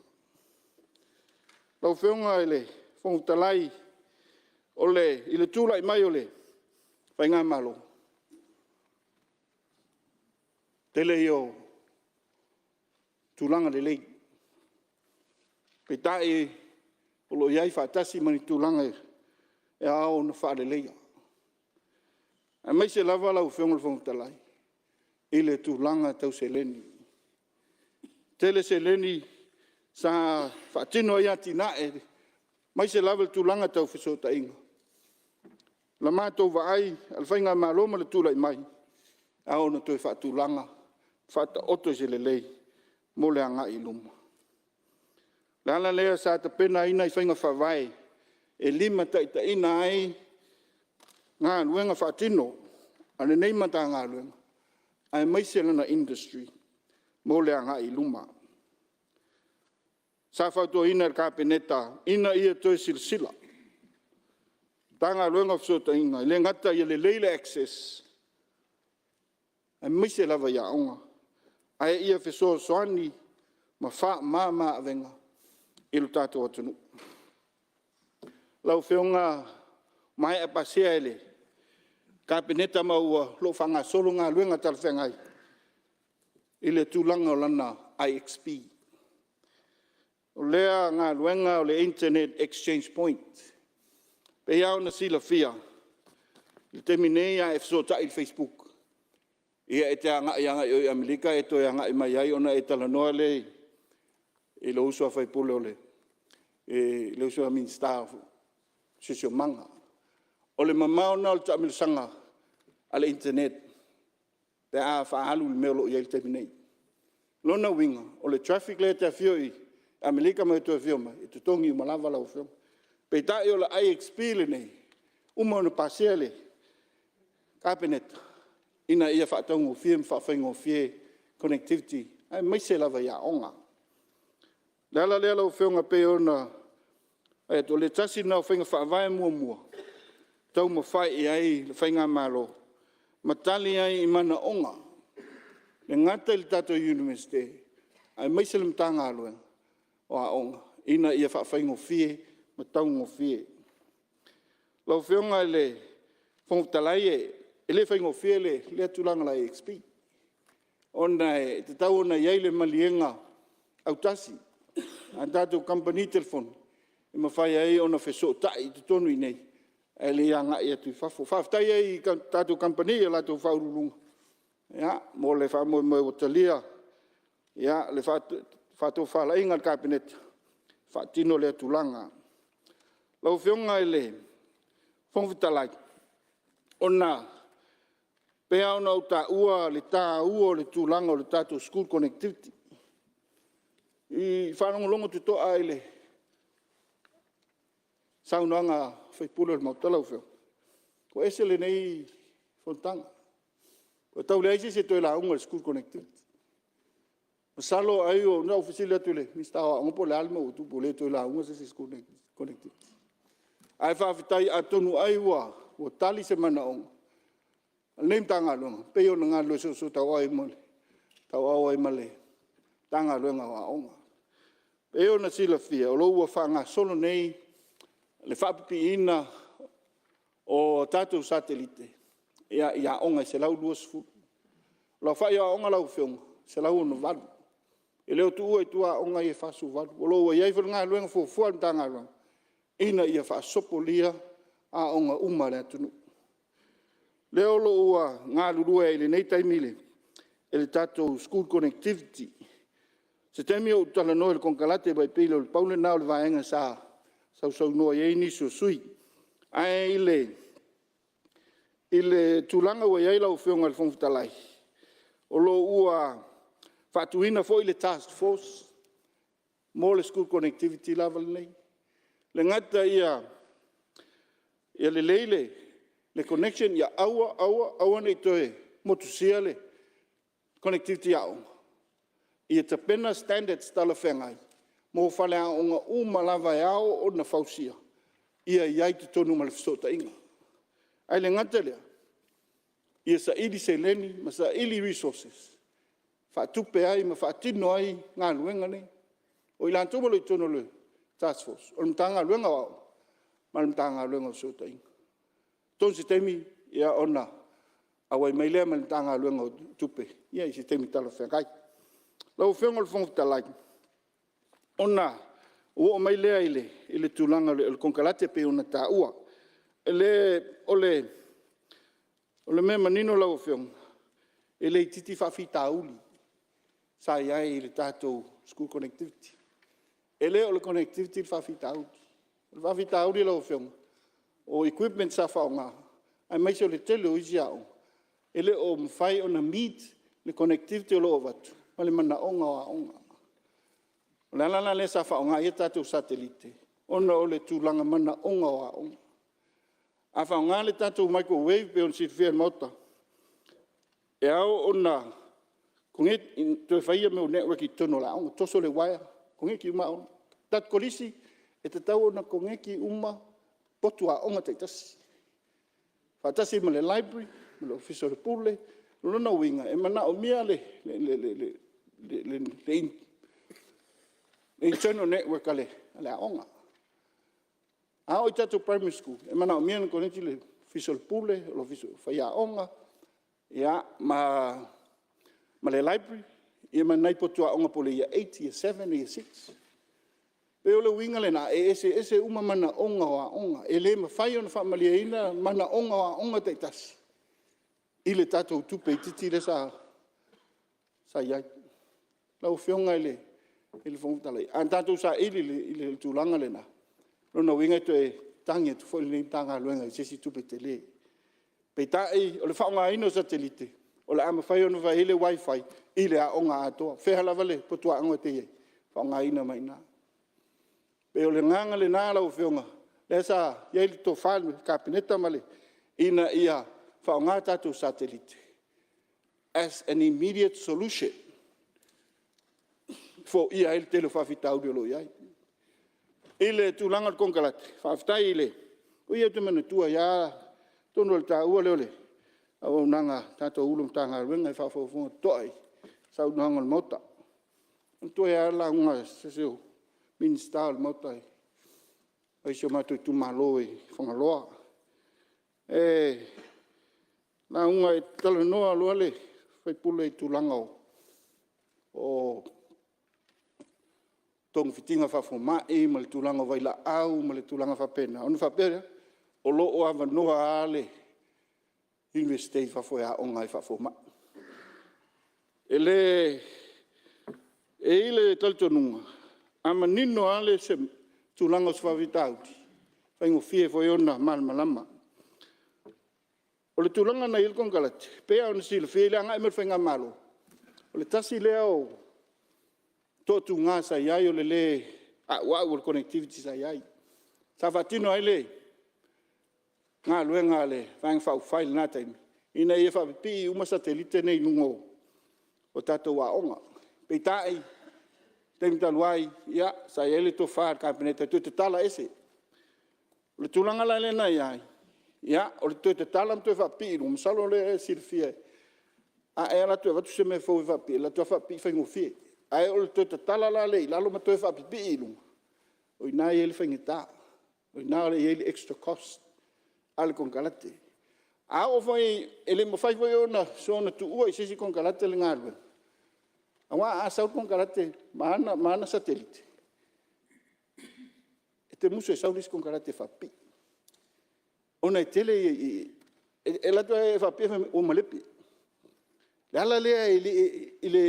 Lau Afioga i le Fofoga Fetalai, i le tulai mai o le Faigamalo, tele ia o tulaga lelei, peitai o lo o i ai faatasi ma ni tulaga e ao ona faaleleia, aemaise lava lau Afioga i le Fofoga Fetalai i le tulaga tau seleni. E tele seleni sa faatino ai atinae, aemaise lava le tulaga tau fesootaiga. O le matou vaai a le Faigamalo ma le tulai mai, e ao ona toe faatulaga, faataoto i se lelei mo le agai i luma. O le ala lea sa tapenaina ai faiga faavae e limataitaiina ai galuega faatino a lenei Matagaluega aemaise lona Industry mo le agai i luma. Sa fautuaina e le Kapeneta ina ia toe silasila Matagaluega o Fesootaiga, e le gata ia lelei le access aemaise lava i aoga, ae ia fesoasoani ma faamama-avega i lo tatou atunuu. Lau Afioga ua maea pasia e le Kapeneta ma o lo o faagasolo galuega talafeagai i le tulaga o lana IXP. O lea galuega o le internet exchange point. E pei lava ona silafia, o le taimi nei a e fesootai i le facebook, e te agai lava i Amerika e toe agai mai ai ona e talanoa lea i lou uso a sui usufono le uso a Minisita o le Siosiomaga. O le mamao lena o le taamilosaga a le internet pe a faaalu i le mea o lo o i ai i le taimi nei. O lona uiga o le traffic lea e te afio i Amerika ma e toe afio mai, e totogi uma lava lau Afioga. Peitai o le IXP lenei, ua uma ona pasia e le Kapeneta ina ia faataugofie ma faafaigofie connectivity aemaise lava i aoga. O le ala lea lau Afioga e pei ona fai atu, o le tasi lena o faiga faavae muamua e taumafai i ai le Faigamalo ma tali ai i manaoga, e le gata i le tatou Iunivesite aemaise le Matagaluega o Aoga ina ia faafaigofie ma taugofie. Lau Afioga i le Fofoga Fetalai e le faigofie lea tulaga o le IXP ona e tatau ona i ai le maliega autasi a tatou Kamupani Telefoni e mafai ai ona fesootai i totonu i inei ae le agai atu i fafo. Faafetai ai i tatou Kamupani i o latou Faauluuluga mo le faamoemoe ua talia le faatofalaiga a le Kapeneta e faatino lea tulaga. Lau Afioga i le Fofoga Fetalai, e pei lava ona ou taua le taua o le tulaga o le tatou school connectivity. I faalogologo totoa i le saunoaga a sui usufono o le Maota lau Afioga, ua ese lenei fonotaga, ua tau leai se isi e toe lauga i le school connectivity. Masalo ai… na ou fesili atu i le Minisita o Aoga po o le a le mea ua tupu ua le toe lauga se isi i le school connectivity. Ae faafetai atonu ai ua tali se manaoga o lenei Matagaluega e pei ona galulue soosootauau ai ma le Matagaluega o Aoga. E pei ona silafia o lo o ua faagasolo nei le faapipiina o tatou satelite i aoga e 120. O le aofai o aoga lau Afioga, e 168. E le o tuua i tua aoga ia e 48. O lo o ua i ai foi le galuega fuafua a le Matagaluega ina ia faasopolia aoga uma a le atunuu. O lea o lo o ua galulue ai i lenei taimi le tatou school connectivity. O se taimi ou talanoa i le konekarate aua pei na pau lena o le vaega sa sausaunoa i ai nisi o sui usufono. Ae i le tulaga ua i ai lau Afioga i le Fofoga Fetalai, o lo o ua faatuina foi le task force mo le school connectivity lava lenei. E le gata ia lelei le connection, ia aua aua ne i toe motusia le connectivity a aoga, ia tapena standards talafeagai mo faleaoga uma lava e ao ona fausia, ia i ai i totonu ma le fesootaiga. Ae le gata i lea, ia saili seleni ma saili resources e faatupe ai ma faatino ai galuega nei. O i latou o lo o i totonu o le task force, o le Matagaluega o Aoga ma le Matagaluega o Fesootaiga. Atonu o se taimi ona auai mai lea ma le Matagaluega o Tupe i se taimi talafeagai. Lau Afioga i le Fofoga Fetalai, ona ou oo mai lea i le tulaga o le konekarate e pei ona taua. O le mea manino lau Afioga, e le itiiti faafitauli sa i ai i le tatou school connectivity. E le o le connectivity le faafitauli. O le faafitauli lau Afioga, o equipment sa faaaoga aemaise o le tele o isi aoga, e le o mafai ona meet le connectivity o lo o avatu ma le manaoga o aoga. O le ala la lea sa faaaoga ai a tatou satellite ona o le tulaga manaoga o aoga. A faaaoga le tatou microwave e pei ona silafia e le Maota, e ao ona toe fai ia network i totonu o aoga, toso le uaea, koneti uma aoga. O tatou Kolisi e tatau ona koneti uma potu aoga taitasi, faatasi ai ma le library ma le Ofisa o le Pule. O lona uiga e manaomia le internal network a le aoga. A oo i tatou Primary Schools, e manaomia ona koneti le Ofisa o le Pule, Ofisa o Faiaoga ma le library ma nai potu aoga po o le Year 8, Year 7, Year 6. E pei o le uiga lena, e eseese uma manaoga o aoga. E le mafai ona faamalieina manaoga o aoga taitasi i le tatou tupe itiiti lea sa i ai. Lau Afioga i le Fofoga Fetalai, a tatou saili i le tulaga lena, o lona uiga e toe tagi atu foi lenei Matagaluega i se isi tupe tele. Peitai o le faaaogaina o satelite, o le a mafai ona fai ai le wifi i le aoga atoa. O fea lava le potu aoga e te i ai, e faaaogaina mai i ina. E pei o le agaga lena lau Afioga, lea sa i ai le tofa i le Kapeneta ina ia faaaoga tatou satellite as an immediate solution e foia ai le tele o faafitauli o lo o i ai. I le tulaga o le konekarate, faafetai i le… o i ou te manatua ai lava, atonu o le taua lea o le auaunaga a tatou Ofisa Sili o Matagaluega e faafogafoga totoa i saunoaga a le Maota. E manatua ai lava le lauga a se tasi o Minisita o le Maota mai si o matou itumalo i Fagaloa. Na lauga ai, talanoa loa le sui usufono i le tulaga o togafitiga faafomai ma le tulaga o vailaau ma tulaga faapena, ona faapea lea, o lo o avanoa lava le Iunivesite i fafo e aoga ai faafomai. E i ai le talitonuga, a manino lava le tulaga o se faafitauli, e faigofie foi ona malamalama. O le tulaga na i ai le konekarate, e pei lava ona silafia i le agai mai o le faigamalo, o le tasi lea o toatuga sa i ai o le le auau o le connectivity sa i ai. Sa faatino ai le galuega a le Vaega Faaupufai i lena taimi, ina ia faapipii uma satellite nei i luga o tatou aoga. Peitai o le taimi talu ai, sa i ai le tofa a le Kapeneta e toe tatala ese. O le tulaga la lea na i ai, o le toe tatala ma toe faapipii i luga, masalo o lea e silafia, a e alu atu e avatu se mea fou e faapipii, e alu atu lava faapipii faigofie. Ae o le toe tatala la lea i lalo ma toe faapipii i luga, o i ina lea e i ai le faigata, o i ina lea e i ai le extra cost a le konekarate. E le mafai foi ona soona tuua i se isi konekarate le galuega, aua a sau le konekarate ma ana satellite, e te musu e sau le isi konekarate e faapipii, ona e tele ia… e alu atu lava e faapipii ae fai mai ua malepe. O le ala lea i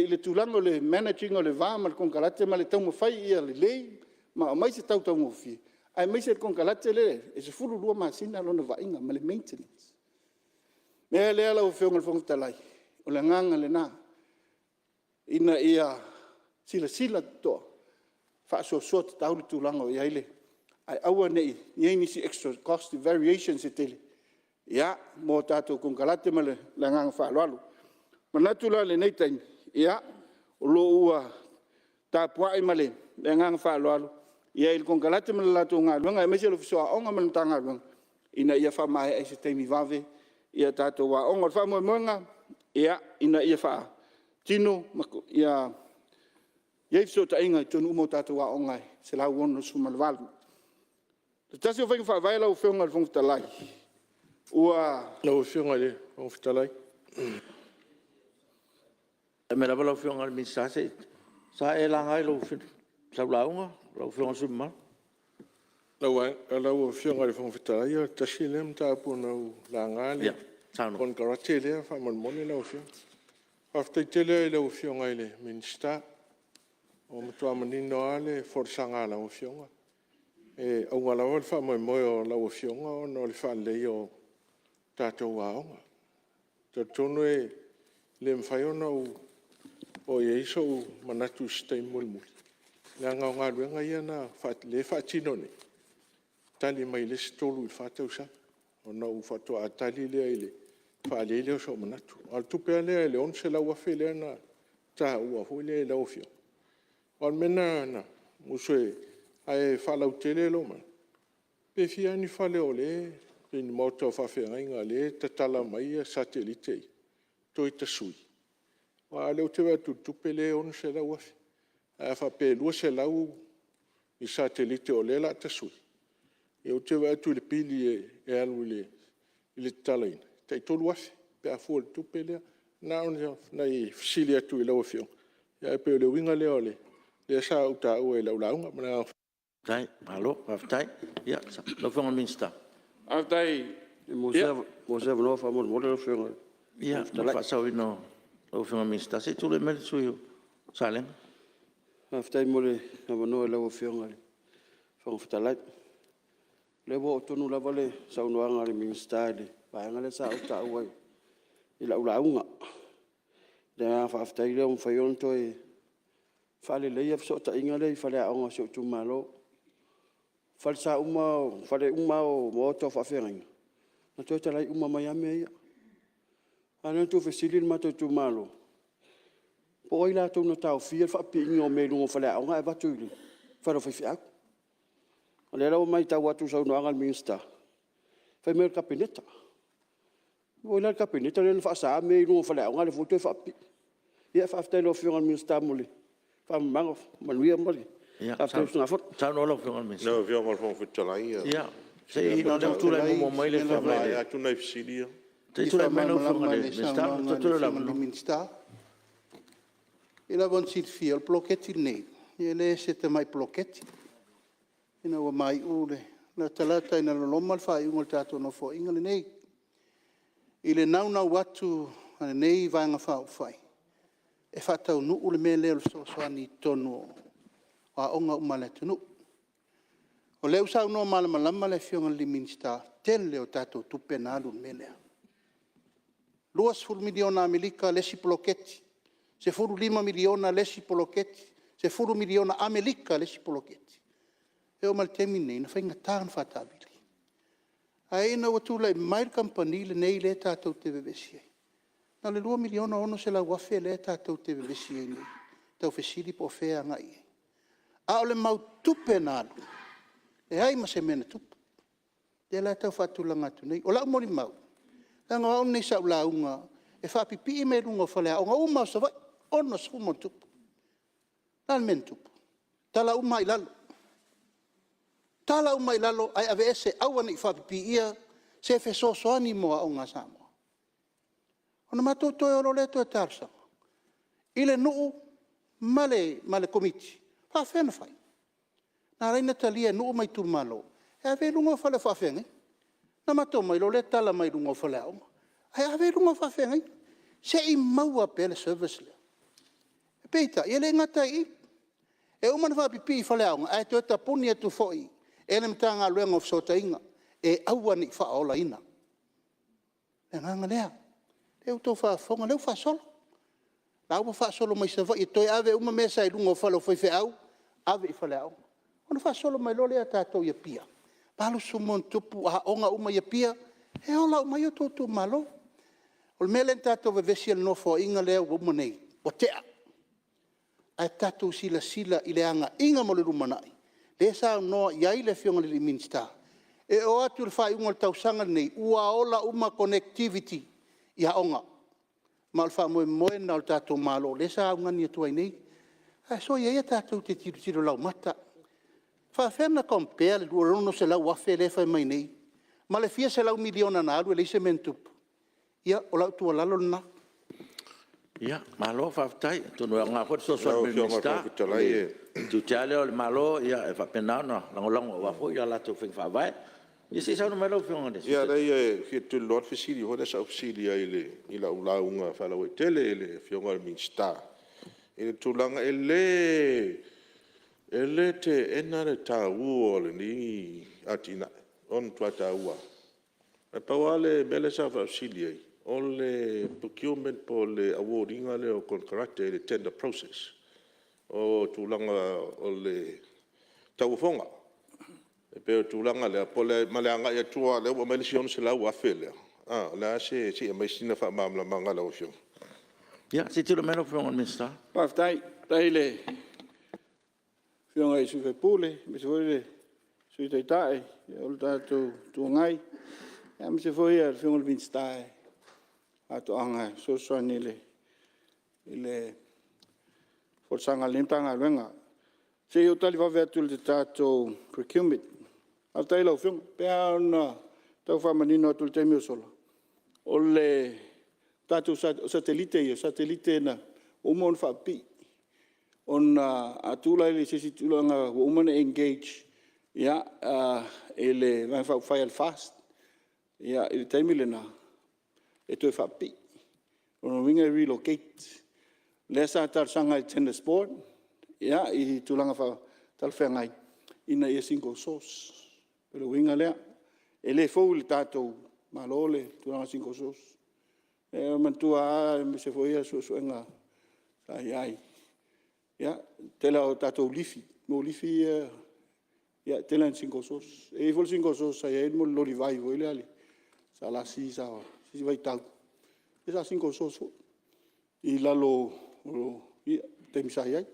le tulaga o le manage ina o le va ma le konekarate ma le taumafai ia lelei ma aumai se tau taugofie, aemaise le konekarate lea e 12 masina lona vaaiga ma le maintenance. O le mea lea lau Afioga i le Fofoga Fetalai, o le agaga lena, ina ia silasila totoa, faasoasoa tatau le tulaga o i ai le… ae aua ne i i ai nisi extra cost variations e tele mo tatou konekarate. Ma le agaga faaaloalo. E manatu la i lenei taimi, o lo o ua tapuai ma le agaga faaaloalo i le konekarate ma le latou galuega aemaise o le Ofisa o Aoga ma le Matagaluega ina ia faamaea i se taimi vave tatou aoga. O le faamoemoega ina ia faatino ia i ai fesootaiga i totonu uma o tatou aoga e 168. O se tasi o faiga faavae lau Afioga i le Fofoga Fetalai, ua… Lau Afioga i le Fofoga Fetalai… Tulai mai lava lau Afioga i le Minisita se i… Sa e laga i sau lauga lau Afioga i le sui usufono mamalu? Lau Afioga i le Fofoga Fetalai, e tasi lea mataupu na ou laga le konekarate lea faamolemole lau Afioga. Faafetai tele lava i lau Afioga i le Minisita, ua matua manino lava le folasaga a lau Afioga, e auga lava le faamoemoe o lau Afioga ona o le faaleleia o tatou aoga. E talitonu e le mafai ona oo i ai sou manatu i se taimi mulimuli, leaga o galuega ia o lea e faatino nei, e tali mai i le isi 3 i le 4 tausaga ona ou faatoa tali lea faaali ai lea o sou manatu. A o le tupe lava lea le $600,000 lea na taua foi lea e lau Afioga, aua o le mea lena na ou musu ai, ae faalautele lou manatu, pe Pe fia ni fale o lea pe ni maota o faafeagaiga o lea e tatala mai satelite ia toe tasui? Aua o lea ou te vaai atu i le tupe lea e $600,000. Ae a faapea e 200 ni satelite o lea o le a tasui, ia ou te vaai atu i le pili e alu i le tatalaina, e tai $3,000 pe a fua i le tupe lea. Na ona fesili atu i lau Afioga, ae pei o le uiga lea lea sa ou taua i lau lauga. Ma le agaga faaaloalo. Ia lau Afioga i le Minisita. Ia maua se avanoa faamolemole lau Afioga i le Ia, mo le faasaoina o lau Afioga i le Minisita, se i tulai mai le sui usufono mo Salega. Faafetai mo le avanoa i lau Afioga i le Fofoga Fetalai. O lea ua oo tonu lava le saunoaga a le Minisita i le vaega lea sa ou taua i lau lauga. O le agaga faafetai lea ua mafai ona toe faaleleia fesootaiga lea i faleaoga o si ou itumalo. O falesa uma, o fale uma lava o maota o faafeagaiga, na toe talai uma mai lava mea ia. A lea na tuufesili le matou itumalo, po o ai latou na taofia le faapipiina o mea i luga o faleaoga ae avatu i fale o faifeau. O lea la ua matau atu i le saunoaga a le Minisita, fai mai o le Kapeneta. O ai la le Kapeneta lea na faasaina mea ia i luga o faleaoga a o lea foi ua toe faapipii. Ia faafetai i lau Afioga i le Minisita mo le faamalamalamaga. Manuia le usugafono. Ia, Ia saunoa lau Afioga i le Minisita. E pei lava ona silafia o le poloketi lenei, e le o se tamai poloketi. Ina ua maea, latalata ina loloma le faaiuga o le tatou Nofoaiga lenei, i le naunau atu a lenei Vaega Faaupufai e faataunuu le mea lea o le fesoasoani i totonu o aoga uma a le atunuu. O lea ua saunoa malamalama le Afioga i le Minisita, tele o tatou tupe na alu i le mea lea. $20 miliona Amerika le isi poloketi, $15 miliona le isi poloketi, $10 miliona Amerika le isi poloketi. E oo mai i le taimi lenei, na faigata ona faataavili. Ae ina ua tulai mai le kamupani lenei lea tatou te vevesi ai, na o le $2,600,000 lea tatou te vevesi ai nei, taufesili po o fea e agai i ai. A o le mau tupe na alu, leai ma se mea na tupu. O lea la e tau faatulaga atu nei. O lau molimau, leaga o au lenei sa ou lauga e faapipii mea i luga o faleaoga uma lava o Savaii, 60+. O le a le mea na tupu? Tala uma lava i lalo, tala uma i lalo ae aveese aua ne i faapipiia se fesoasoani mo aoga a Samoa. Ona matou toe o loa lea toe talosaga i le nuu ma le Komiti, e faapefea ona fai? Na ala ai ona talia e nuu ma itumalo e ave i luga o fale o faafeagaiga. Ona matou omai loa lea tala mai luga o faleaoga, ae ave i luga o faafeagaiga, se i maua pea le service lea. Peitai, e le gata i i, e uma ona faapipii i faleaoga, ae toe tapuni atu foi e le Matagaluega o Fesootaiga e aua ne i faaolaina. O le agaga lea. O lea ua outou faafofoga o lea ua faasolo. O la ua faasolo mai Savaii e toe ave uma mea sa i luga o fale o faifeau, ave i faleaoga. Ona faasolo mai loa lea i tatou i Apia, 80+ aoga uma i Apia, e ola uma ai outou itumalo. O le mea lea na tatou vevesi ai i le Nofoaiga lea ua uma nei, ua tea, ae tatou silasila i le agaiga mo le lumanai, lea e saunoa i ai le Afioga i le Minisita, e oo atu i le faaiuga o le tausaga lenei, ua ola uma connectivity i aoga. Ma o le faamoemoe lena o le tatou Malo lea sa augani atu ai nei. Ae soia ia tatou te tilotilo laumata. E faapefea ona compare le $600,000 lea e fai mai nei ma le fia selau miliona na alu e leai se mea na tupu? Ia, o lau tuualalo lena. Malo faafetai. Atonu e aoga foi le fesoasoani mai i le Minisita. O le tiute lava lea o le Malo e faapena ona lagolago aua foi a latou faiga faavae. Ia se i saunoa mai lau Afioga i le Sui Taitai. Ia leai e fia tuliloa le fesili foi lea sa ou fesili ai i lau lauga faalauaitele i le Afioga i le Minisita i le tulaga… E le teena le taua o lenei atinae, o le matua taua lava. Ae pau lava le mea lea sa ou faafesili ai, o le procurement po o le award ina lea o konekarate i le tender process, o tulaga o le tauofoga. E pei o le tulaga lea ma le agai atu aua o lea ua aumai le isi $600,000 lea, o le a se… se i aumai sina faamalamalamaga a lau Afioga. Ia, se i tulai mai lau Afioga i le Minisita. Faafetai. Faafetai i le Afioga i le sui usufono aemaise foi le Sui Taitai o le tatou Itu Agai, aemaise foi le Afioga i le Minisita o Faatoaga e fesoasoani i le folasaga a lenei Matagaluega. Se i ou tali vave atu i le tatou procurement. Faafetai i lau Afioga. E pei lava ona tau faamanino atu i le taimi ua sola, o tatou satelite ia, o satelite ua uma ona faapipii. Ona a tuu la i se isi tulaga ua uma ona engage i le Vaega Faaupufai a le FAST i le taimi lena, e toe faapipii. O lona uiga e relocate. O lea sa talosaga ai i le tenders board i tulaga talafeagai ina ia single source. O le uiga lea. E le fou i le tatou Malo le tulaga o le single source. E manatua lava aemaise foi suesuega sa i ai, ia, o le tele lava o tatou lifi, mo lifi ia, e tele lava ina single source. E i ai foi le single source sa i ai le loli vai foi lea a le SLC i se isi vaitau, ia sa single source foi i lalo o le taimi sa i ai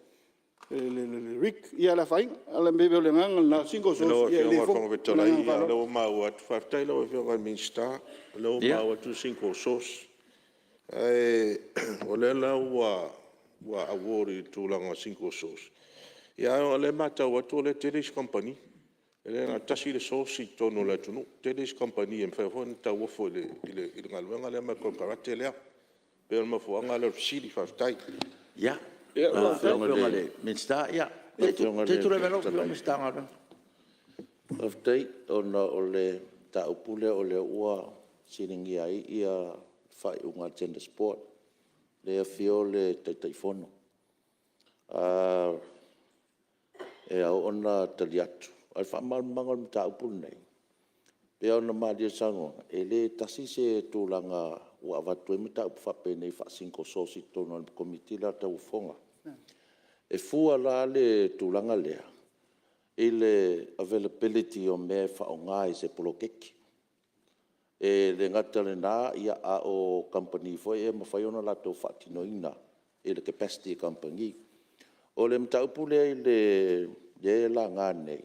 i le RIC. Ia le afaina. O le agaga lena o le single source, e le Lau fou. Afioga i le Fofoga Ma le Fetalai, agaga o faaaloalo. lea ua maua atu. Faafetai i lau Afioga i le Minisita, o lea ua maua atu le single source. Ae o lea la ua award i le tulaga o le single source, ae o lea e matau atu o lea e tele isi kamupani. E le na o le tasi le source i totonu o le atunuu, e tele isi kamupani e mafai foi ona tauofo i le galuega lea ma le konekarate lea. E pei o le mafuaaga lea o le fesili. Faafetai. Ia, lau Afioga i le Minisita o Galuega. Faafetai. Ona o le mataupu lea o lea ua fesiligia ai faaiuga a le tenders board, lea e afio le Taitaifono. E ao ona tali atu. O le faamalamalamaga o le mataupu lenei, e pei ona malie i le saunoaga, e le tasi se tulaga ua avatu ai mataupu faapenei faa-single source i totonu o le Komiti lea o Tauofoga. E fua la le tulaga lea i le availability o mea e faaaoga i se poloketi. E le gata i lena a o kamupani foi e mafai ona latou faatinoina i le capacity a kamupani. O le mataupu lea e laga nei,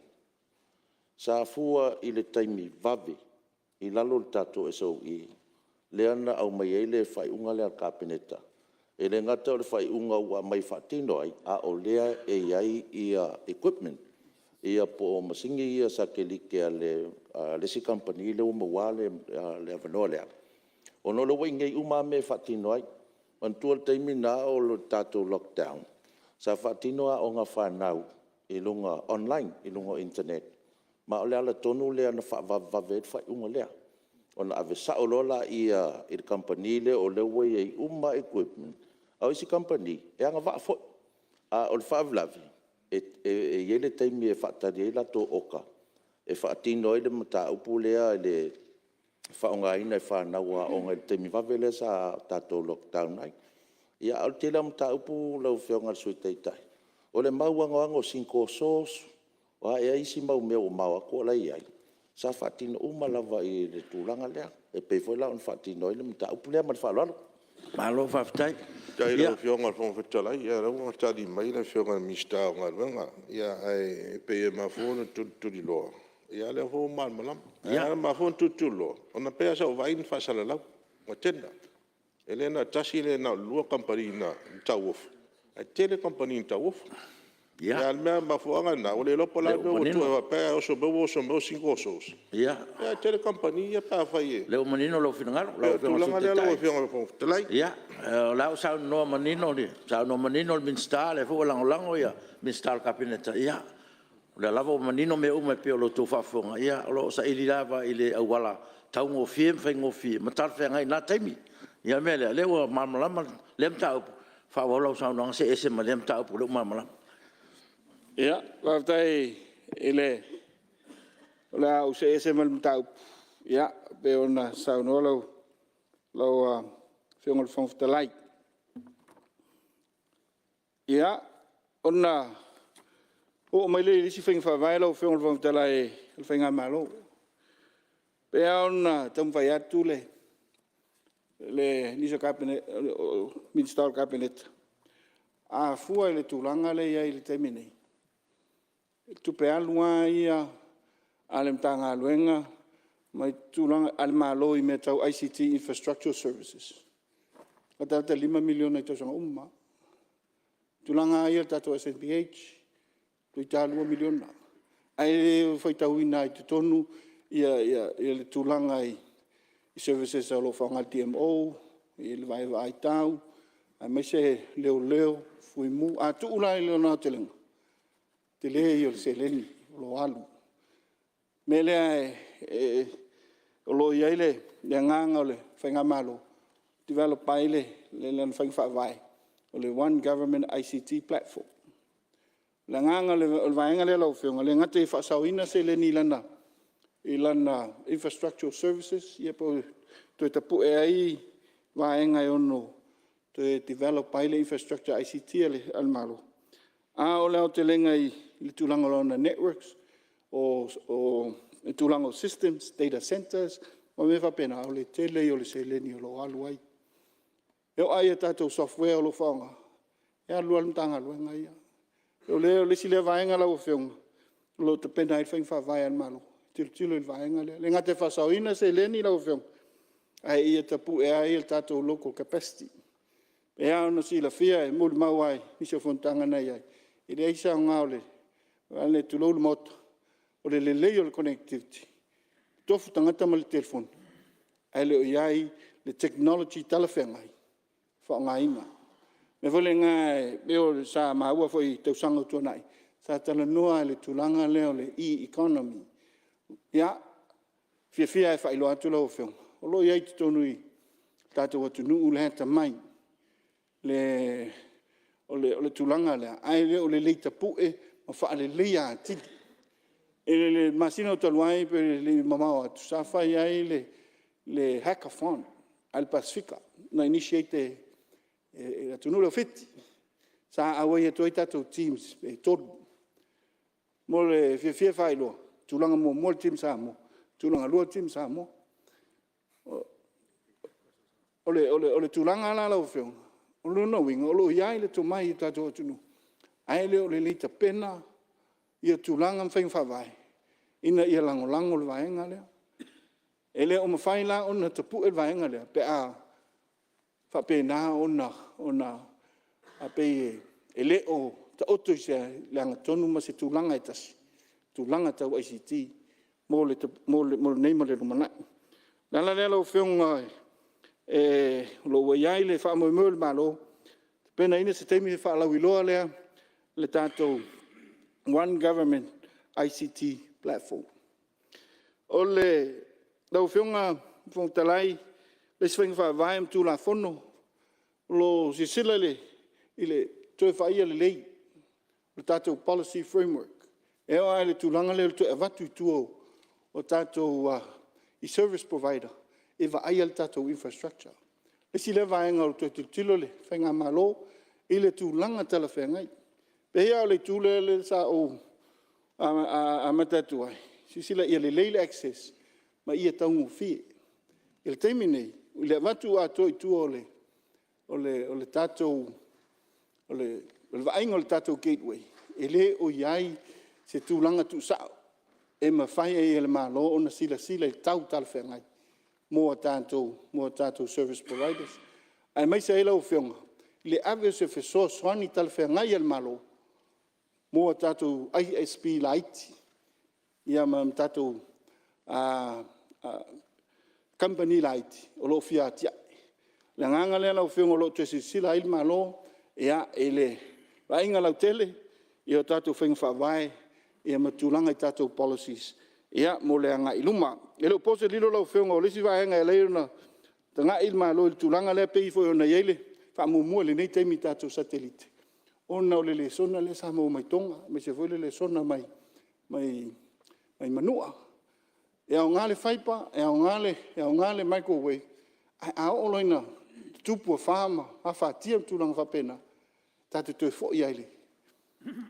sa fua i le taimi vave i lalo o le tatou SOE lea na aumai ai le faaiuga lea a le Kapeneta. E le gata o le faaiuga ua aumai e faatino ai, a o lea e i ai equipment po o masini ia satelite a le isi kamupani lea ua mauaina le avanoa lea, ona o lea ua i inei uma lava mea e faatino ai. Manatua le taimi lena o le tatou lockdown, sa faatino aoga a fanau i luga online, i luga o internet, ma o le ala tonu lea na faavavevave ai le faaiuga lea, ona ave sao loa lea i le kamupani lea o lea ua i ai uma lava equipment. A o isi kamupani, e agavaa foi, a o le faalavelave, e i ai le taimi e faatali ai latou oka e faatino ai le mataupu lea i le faaaogaina e fanau a aoga i le taimi vave lea sa tatou lockdown ai. Ia, a o le tele lava o mataupu lau Afioga i le Sui Taitai, o le mau anoano o single source, o a ea isi mau mea ua ma o atu o la e i ai, sa faatino uma lava i le tulaga lea, e pei foi la ona faatino ai le mataupu lea. Ma le faaaloalo. Malo faafetai. Faafetai i lau Afioga i le Fofoga Fetalai, ia o lea ua tali mai le Afioga i le Minisita o Galuega. Ae pei e mafua ona tulituliloa, ia o lea foi ua malamalama. E mafua ona tulituliloa, ona e pei lava sa ou vaai na faasalalau na tender. E le na o le tasi le na o le lua kamupani na tauofo, ae tele kamupani na tauofo. A o le mafuaaga lena, ua le iloa po o le a le mea ua tuu ai faapea e oso mai ua oso mai ua single source, ae tele kamupani ia pe afai e… O lea ua manino lou finagalo E pei o lau le tulaga Afioga i le lea lau Sui Afioga i le Fofoga Fetalai. Taitai. O la e ua saunoa manino le Minisita, o lea foi ua lagolago Minisita o le Kapeneta, ia o lea lava ua manino mea uma e pei o la outou faafofoga, ia o lo o saili lava i le auala taugofie ma faigofie ma talafeagai i na taimi. O le mea lea, o lea ua malamalama lea mataupu, faaauau lau saunoaga see ese ma lea mataupu o lea ua malamalama. Faafetai o le a ou see ese ma le mataupu e pei ona saunoa lau Afioga i le Fofoga Fetalai. Ia, ona oo mai lea i isi faiga faavae lau Afioga i le Fofoga Fetalai a le faigamalo. E pei lava ona taumafai atu nisi o Minisita o le Kapeneta, a fua i le tulaga lea e i ai i le taimi lenei, o tupe alu lava ia a le Matagaluega a le Malo i mea tau ICT Infrastructure Services, e latalata i le $5 miliona i tausaga uma lava. O tulaga lava ia i le tatou SNBH, toeitiiti lava $2 miliona. Ae le o faitauina ai i totonu ia le tulaga i services o lo o faaaoga e le DMO i le vaai tau, aemaise leoleo, fuimu. A tuu la i lona aotelega, o le tele ia o le seleni o lo o alu. O le mea lea o lo o i ai le agaga o le Faigamalo, e develop ai lana faiga faavae, o le One Government ICT Platform. O le agaga o le vaega lea lau Afioga, e le gata ia faasaoina seleni i lana infrastructure services po o le toe tapue ai vaega e ono toe develop ai le infrastructure ICT a le Malo, a o le aotelega i le tulaga o lana networks, o le tulaga o systems, data centres ma mea faapena, o le tele ia o le seleni o lo o alu ai. E oo lava i tatou software o lo o faaaoga, e alu lava le Matagaluega ia. O le isi lea vaega lau Afioga o lo o tapena ai faiga faavae a le Malo e tilotilo i le vaega lea. E le gata e faasaoina seleni lau Afioga, ae ia tapue ai a tatou local capacity. E pei lava ona silafia e molimau lava i nisi o fonotaga na i ai, e leai se aoga, tulou le Maota, o le lelei o le connectivity, tofu tagata ma le telefoni, ae le o i ai le technology talafeagai e faaaogaina. O le mea foi lena e pei ona maua foi i tausaga ua tuanai, sa talanoa lava i le tulaga lea o le e-economy. Ia, e fiafia lava e faailoa atu lau Afioga, o lo o i ai i totonu o le tatou atunuu le atamai o le tulaga lea, ae le o lelei tapue ma faaleleia atili. I le masina talu ai pe le i mamao atu, sa fai ai le Hackathon a le Pasefika na initiate e le atunuu lea o Fiti, sa auai atu ai tatou teams e 3. Mo le fiafia e faailoa, tulaga muamua le team Samoa, tulaga lua le team Samoa. O le tulaga la lau Afioga, o lona uiga o lo o i ai le tomai i le tatou atunuu, ae le o lelei tapena ia tulaga ma faiga faavae ina ia lagolago le vaega lea. E le o mafai la ona tapue le vaega lea pe a faapena ona faapei e le o taoto i se amiotonu ma se tulaga e tasi tulaga tau ICT mo lenei ma le lumanai. O le ala lea lau Afioga o lo o ua i ai le faamoemoe o le Malo e tapenaina se taimi ona faalauiloa lea o le tatou One Government ICT Platform. Lau Afioga i le Fofoga Fetalai, o le isi faiga faavae ma Tulafono o lo o silasila i le toe vaaia lelei o le tatou Policy Framework. E oo lava i le tulaga lea o le toe avatu i tua o tatou service provider e vaaia le tatou infrastructure. O le isi lea vaega o lo o toe tilotilo le Faigamalo i le tulaga talafeagai. E pei lava o le itu lea sa ou amata atu ai, silasila ia lelei le access ma ia taugofie. I le taimi lenei i le avatu atoa i tua o le tatou vaaiga o le tatou gateway, e le o i ai se tulaga tuusao e mafai ai e le Malo ona silasila i tau talafeagai mo a tatou service providers, aemaise ai lau Afioga i le ave o se fesoasoani talafeagai a le Malo mo a tatou ISP laiti ma tatou kamupani laiti o lo o fia atiae. O le agaga lea lau Afioga o lo o toe silasila ai le Malo i le vaaiga lautele i tatou faiga faavae ma tulaga i tatou policies mo le agai i luma. E le o po se lilo lau Afioga, o le isi vaega e ala ai ona tagai le Malo i le tulaga lea pei foi ona i ai le faamuamua i lenei taimi i tatou satellite, ona o le lesona lea sa maua mai Toga, aemaise foi o le lesona mai Manua. E aoga le fiber, e aoga le microwave, ae a oo loa ina tutupu afa ma afatia ma tulaga faapena, tatou te toe foi lava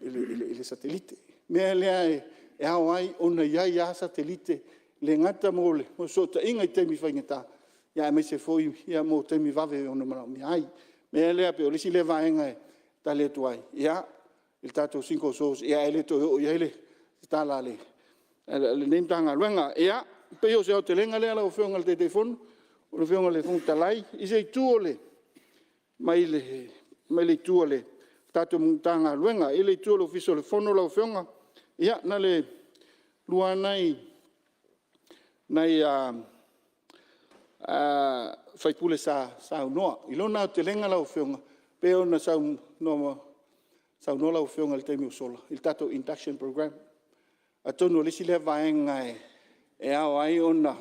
i le satellite. O le mea lea e ao ai ona i ai lava satellite e le gata mo fesootaiga i taimi faigata, aemaise foi mo taimi vave e ono manaomia ai. O le mea lea e pei o le isi lea vaega e tali atu ai i le tatou single source, ae le toe oo i ai se tala a le lenei Matagaluega. Ia e pei o se aotelega lea lau afioga i le Taitaifono, lau afioga i le Fofoga Fetalai i se itu mai le itu o le tatou Matagaluega. I le itu o le Ofisa o le Fono lau afioga, ia e na o le 2 lava nai sui usufono sa saunoa. I lona aotelega lau afioga, e pei ona saunoa lau afioga i le taimi ua sola i le tatou Induction Programme. Atonu o le isi lea vaega e ao ai ona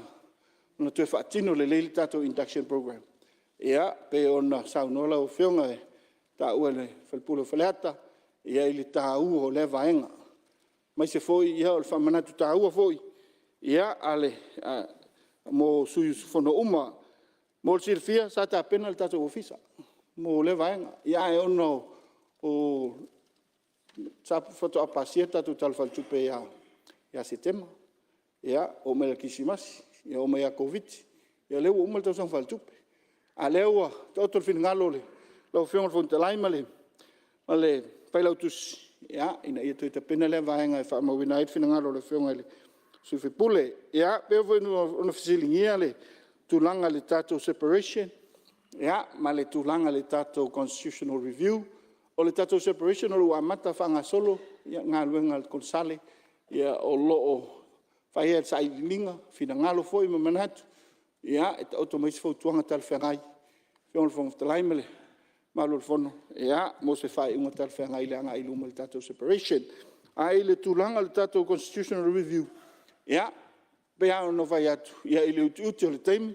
toe faatino lelei ia le tatou Induction Programme, ia e pei ona saunoa lau afioga na taua e le sui usufono o Faleata, i le taua o lea vaega. Aemaise foi o le faamanatu taua foi mo sui usufono uma. Mo le silafia sa tapena ia le tatou Ofisa mo lea vaega, ia ae ona faatoa pasia le tatou Tala Faaletupe ia Setema, ia oo mai ia Kerisimasi, oo mai ia Koviti, ia o lea ua uma le Tausaga Faaletupe. Ae o lea ua taoto le finagalo o lau afioga i le Fofoga Fetalai ma le Failautusi, ina ia toe tapena lea vaega e faamauina ai le finagalo o le afioga i le sui usufono. Ia e pei foi ona fesiligia le tulaga i le tatou Separation ia ma le tulaga i le tatou Constitutional Review. O le tatou Separation ua amata faagasolo ia galuega a le Konesale, ia o lo o fai sailiiliga, finagalo foi ma manatu, ia e taoto mai se fautuaga talafeagai lau afioga i le Fofoga Fetalai ma le mamalu o le Fono, ia mo se faaiuga talafeagai i le agai i luma o le tatou Separation. Ae i le tulaga i le tatou Constitutional Review, ia e pei lava ona ou fai atu, ia i le utiuti o le taimi,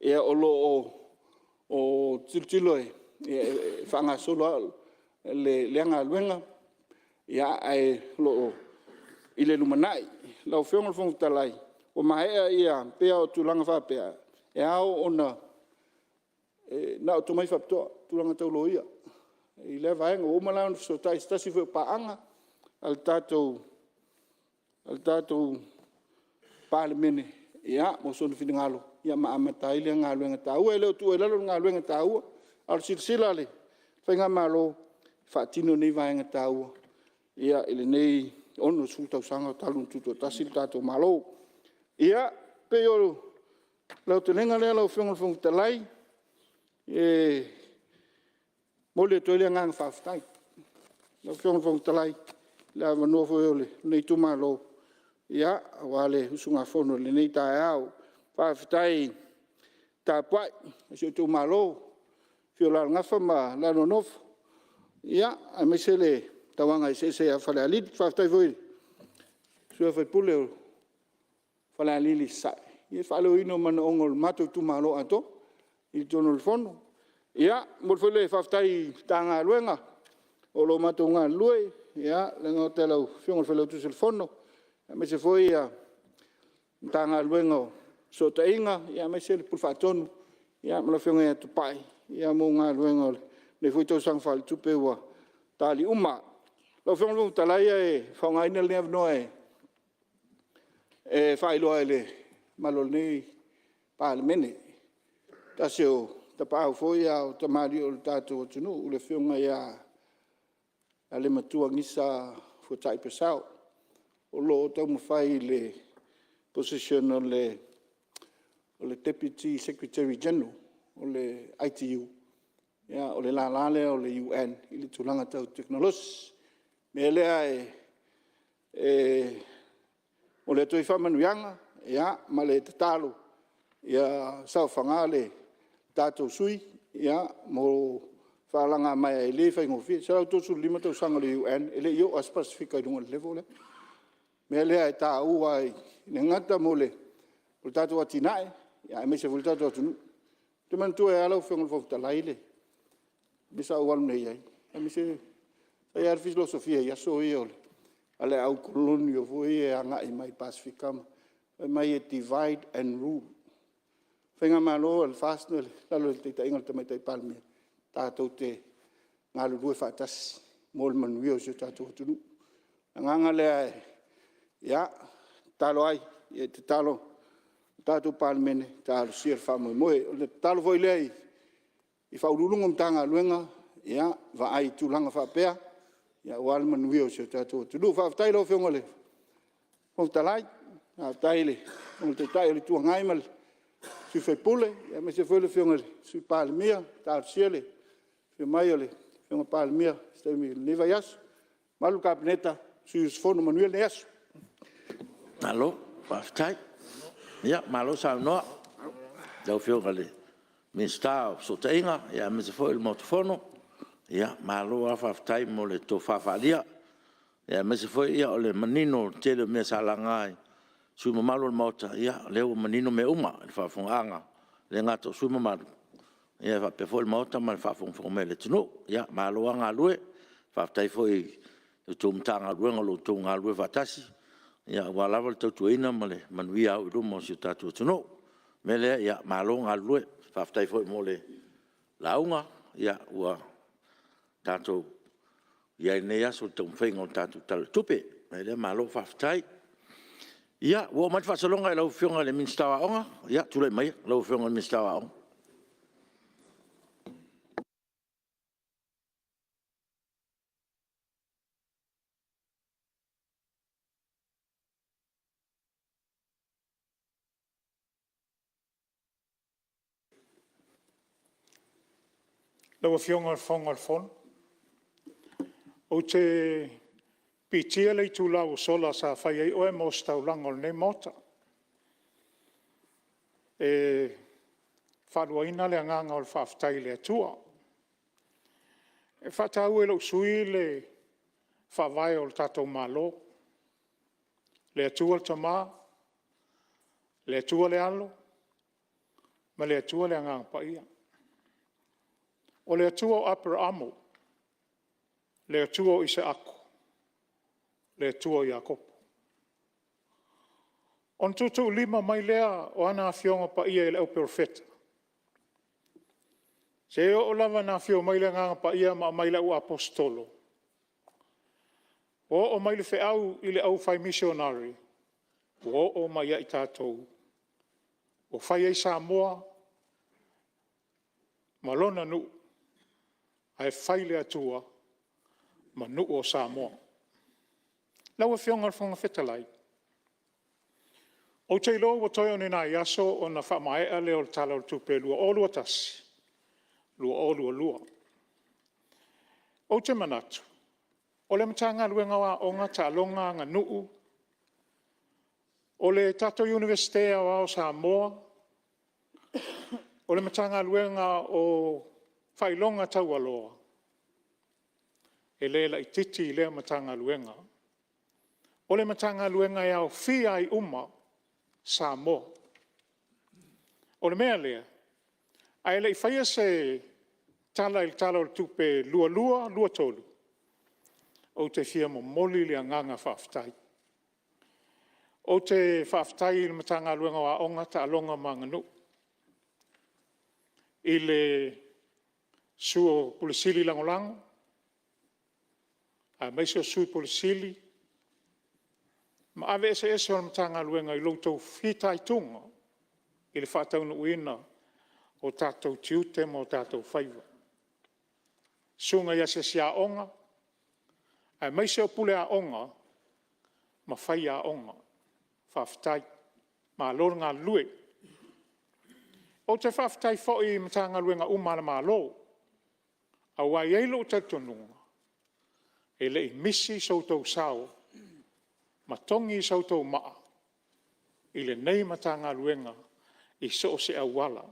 ia o lo o tilotilo e faagasolo lava lea galuega, ia ae o lo o i le lumanai. Lau afioga i le Fofoga Fetalai, ua maea ia e pei o tulaga faapea, e ao ona e na o tomai faapitoa i tulaga tau loa i lea vaega. Ua uma la ona fesootai i se tasi foi o paaga a le tatou Palemene, ia mo sona finagalo ma amata ai lea galuega taua. E le o tuua i lalo le galuega taua, ae o le silasila a le faigamalo, e faatino nei vaega taua i lenei 60 tausaga talu ona tutoatasi lo tatou Malo. Ia e pei o le aotelega lea lau afioga i le Fofoga Fetalai, e momoli atu ai le agaga faafetai. Lau afioga i le Fofoga Fetalai i le avanoa foi o lenei itumalo, ia aua le usugafono i lenei taeao. Faafetai tapuai a si ou itumalo, afio o Alalagafa ma Lealaonofu, ia aemaise le Tauagaeseese ia Falealili. Faafetai foi i le sui usufono o Falealili i Sasae, i le faaleoina o manaoga o le matou itumalo atoa i totonu o le Fono. Ia momoli foi le faafetai i Matagaluega o lo o matou galulue, ia le gata i lau afioga i le Failautusi o le Fono, aemaise foi le Matagaluega o Fesootaiga, ia aemaise le Pule Faatonu ma lau afioga ia Tupai mo galuega o lenei foi tausaga faaletupe ua tali uma. Lau afioga i le Fofoga Fetalai e faaaogaina lenei avanoa e faailoa ai i le mamalu o lenei Palemene, se tasi o tapaau foi ao tamalii o le tatou atunuu le afioga ia Lematua Gisa Fuatai Purcell. O lo o taumafai i le position o le Deputy Secretary General o le ITU, o le lala lea o le UN i le tulaga tau Tekonolosi. O le mea lea e momoli atu ai faamanuiaga ia ma le tatalo, ia saofaga le tatou sui mo faalagamaea e le faigofie. E 135 tausaga o le UN e le i oo lava se Pasefika i luga o le level lea. O le mea lea e taua ai e le gata mo le tatou atinae, aemaise foi o le tatou atunuu. Ou te manatua ai lava lau afioga i le Fofoga Fetalai le mea sa ou alu nei ai, sa i ai lava le filosofia i aso ia a le au kolonio foi ia e agai mai i le Pasefika fai mai e divide and rule. O le faigamalo a le FAST i lalo o le taitaiga a le Tamaitai Palemia, tatou te galulue faatasi mo le manuia o si o tatou atunuu. O le agaga lea e tatalo ai, tatalo le tatou Palemene, talosia le faamoemoe. O le tatalo foi lea i Ofisa Sili o Pulega o Matagaluega, ia vaai i tulaga faapea aua le manuia o si o tatou atunuu. Faafetai i lau afioga i le Fofoga Fetalai, Faafetai i le Taitai o le Itu Agai ma le sui usufono, aemaise foi o le Afioga i le Sui Palemia. Talosia le afio mai o le Afioga i le Palemia i se taimi o lenei vaiaso. Le mamalu i le Kapeneta ma sui usufono. Manuia lenei aso. Malo faafetai, malo saunoa i lau Afioga i le Minisita o Fesootaiga aemaise foi o le Maota Fono. Malo lava faafetai mo le tofa faaalia, aemaise foi o le manino o le tele o mea sa laga e sui usufono mamalu o le Maota. Ia o lea ua manino mea uma i le faafofogaaga, e le gata o sui usufono mamalu, ae faapea foi le Maota ma le faafogafoga mai a le atunuu. Malo lava galue, faafetai foi i la outou Matagaluega o lo o outou galulue faatasi aua lava le tautuaina ma le manuia auiluma o si o tatou atunuu. O le mea lea, malo galulue, faafetai foi mo le lauga, ua tatou i ai i lenei aso i le taumafaiga o le tatou Tala o le Tupe. O le mea lea, malo faafetai. Ia, ua oo mai le faasologa i lau Afioga i le Minisita o Aoga. Ia, tulai maia lau Afioga i le Minisita o Aoga. Lau Afioga i le Fofoga Fetalai, ou te piitia le itula ua sola sa fai ai oe ma ositaulaga o lenei Maota, e faaluaina le agaga o le faafetai i le Atua. E faataua e lou sui usufono le Faavae o le tatou Malo, le Atua le Tama, le Atua le Alo ma le Atua le Agaga Paia. O le Atua o Aperamo, le Atua o Isaako, le Atua o Iakopo. Ona tuutuulima mai lea o ana Afioga Paia i le au Perofeta, seia oo lava ina afio mai le Agaga Paia ma aumai i le auaposeitolo, ua oo mai le feau i le aufai misionare, ua oo mai ia i tatou ua fai ai Samoa ma lona nuu, ae fai le Atua ma nuu o Samoa. Lau Afioga i le Fofoga Fetalai, ou te iloa ua toe o ni nai aso ona faamaea lea o le Tala o le Tupe 2021/2022. Ou te manatu, o le Matagaluega o Aoga, Taaloga ma Aganuu, o le tatou Iunivesite Aoao o Samoa, o le Matagaluega o Faailoga Taualoa, e le laitiiti lea Matagaluega. O le Matagaluega e aofia ai uma Samoa. O le mea lea, ae le i faia se tala i le Tala o le Tupe 2022/2023, ou te fia momoli le agaga faafetai. Ou te faafetai i le Matagaluega o Aoga, Taaloga ma Aganuu i le susu o Ofisa Sili Lagolago, aemaise o Sui Pule Sili ma ave eseese o le Matagaluega i lo outou fitaituga i le faataunuuina o tatou tiute ma o tatou faiva. Susuga i asiasi aoga, aemaise o Pule Aoga ma faiaoga, faafetai. Malo le galulue. Ou te faafetai foi i Matagaluega uma a le Malo, aua e i ai lou talitonuga, e le i misi so outou sao ma togi sa outou maa i lenei Matagaluega i so o se auala.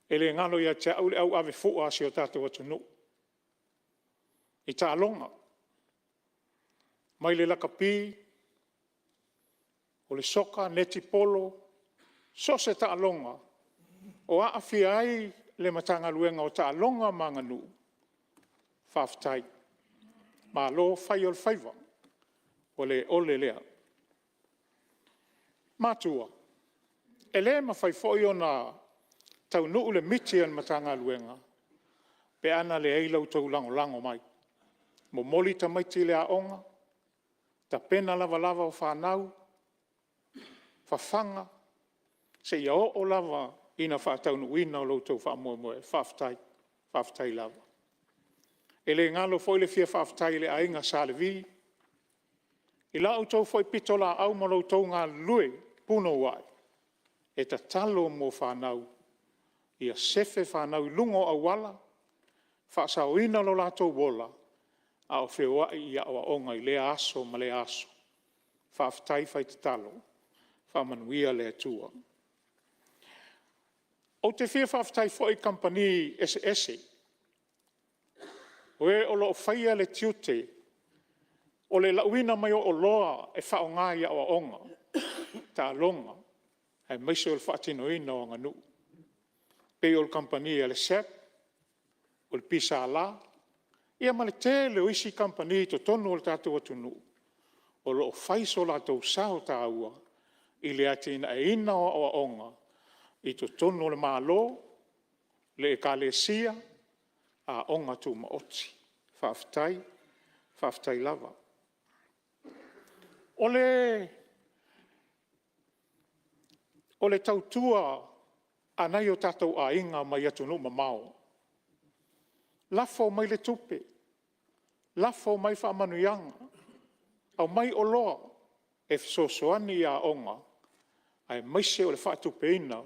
E le galo ia te au le au avefua a si o tatou atunuu i taaloga, mai le lakapi, o le soka, netipolo, so o se taaloga o aafia ai le Matagaluega o Taaloga ma Aganuu, faafetai. Malo fai o le faiva, ua le ole lea. Matua, e le mafai foi ona taunuu le miti a le Matagaluega pe ana leai lo outou lagolago mai. Momoli tamaiti i le aoga, tapena lavalava o fanau, fafaga, seia oo lava ina faataunuuina lo outou faamoemoe. Faafetai, faafetai lava. E le galo foi le fia faafetai i le Aiga Sa Levi, I la outou foi pitolaau ma lo outou galulue punouai, e tatalo mo fanau, ia sefe fanau i luga o auala, faasaoina lo latou ola a o feoai i aoaoga i lea aso ma lea aso. Faafetai fai tatalo, faamanuia le Atua. Ou te fia faafetai foi i kamupani eseese, o e o lo o faia le tiute o le lauina mai o oloa e faaaoga i aoaoga, taaloga aemaise o le faatinoina o aganuu. E pei o le kamupani a le SABB, o le PSL ia ma le tele o isi kamupani i totonu o le tatou atunuu o lo o fai so latou sao taua i le atinaeina o aoaoga i totonu o le Malo, le Ekalesia, aoga tumaoti. Faafetai, faafetai lava. O le tautua a nai o tatou aiga mai atunuu mamao, lafo mai le tupe, lafo mai faamanuiaga, aumai oloa e fesoasoani i aoga aemaise o le faatupeina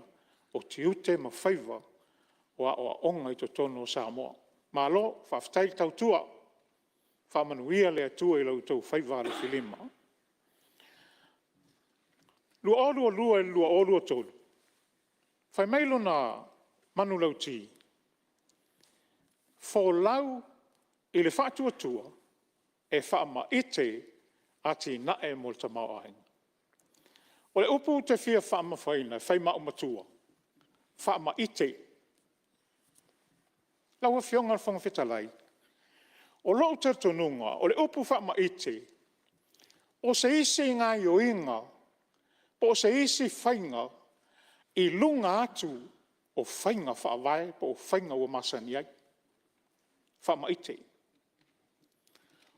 o tiute ma faiva o aoaoga i totonu o Samoa. Malo faafetai le tautua, faamanuia le Atua i lo outou faiva alofilima. 2022/2023, fai mai lona manulauti, folau i le faatuatua e faamaite atinae mo le tamaoaiga. O le upu ou te fia faamamafaina e fai ma au matua, faamaite. Lau Afioga i le Fofoga Fetalai, o lou talitonuga o le upu faamaite, o se isi gaioiga po o se isi faiga i luga atu o faiga faavae po o faiga ua masani ai, faamaite.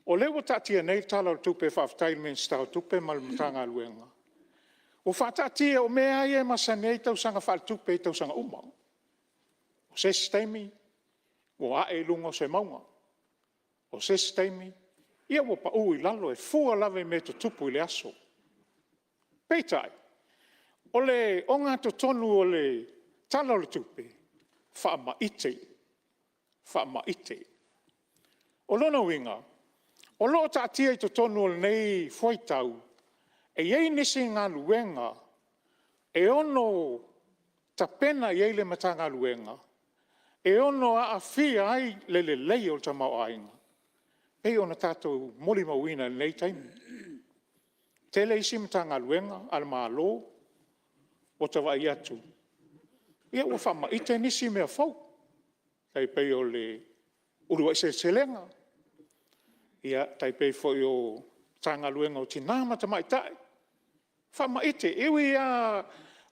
O lea ua taatia nei le Tala o le Tupe, faafetai i le Minisita o Tupe ma le Matagaluega, ua faataatia o mea lava ia e masani ai tausaga faaletupe i tausaga uma. O se isi taimi ua ae i luga o se mauga, o se isi taimi ia ua pau i lalo e fua lava i mea e tutupu i le aso. Peitai, o le ogatotonu o le Tala o le Tupe, faamaite, faamaite. O lona uiga, o lo o taatia i totonu o lenei fuaitau, e i ai nisi galuega e ono tapena i ai le Matagaluega, e ono aafia ai le lelei o le tamaoaiga, e pei ona tatou molimauina i lenei taimi. E tele isi Matagaluega a le Malo ua ta vaai atu ua faamaite nisi mea fou, tai pei o le uluai seleselega, tai pei foi o le Matagaluega o Tina ma Tamaitai, faamaite. E ui lava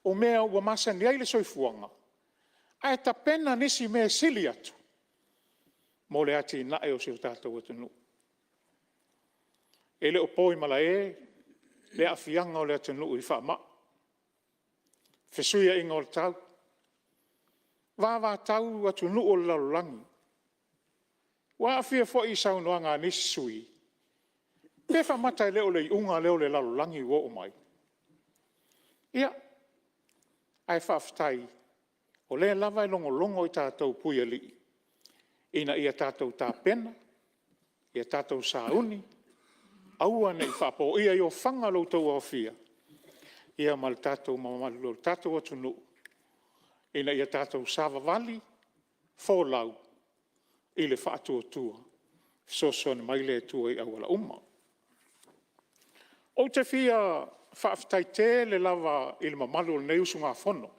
o mea ua masani ai le soifuaga, ae tapena nisi mea e sili atu mo le atinae o si o tatou atunuu. E le o po i malae le aafiaga o le atunuu i faamai, fesuiaiga o le tau, vavatau atunuu o le lalolagi, ua aafia foi i saunoaga a nisi sui usufono, pe faamata e le o le iuga lea o le lalolagi ua oo mai? Ia, ae faafetai o lea lava e logologo i tatou puialii ina ia tatou tapena, ia tatou sauni, aua ne i faapoia i ofaga lo outou aofia ma le mamalu o le tatou atunuu ina ia tatou savavali, folau i le faatuatua, fesoasoani mai le Atua i auala uma. Ou te fia faafetai tele lava i le mamalu o lenei usugafono,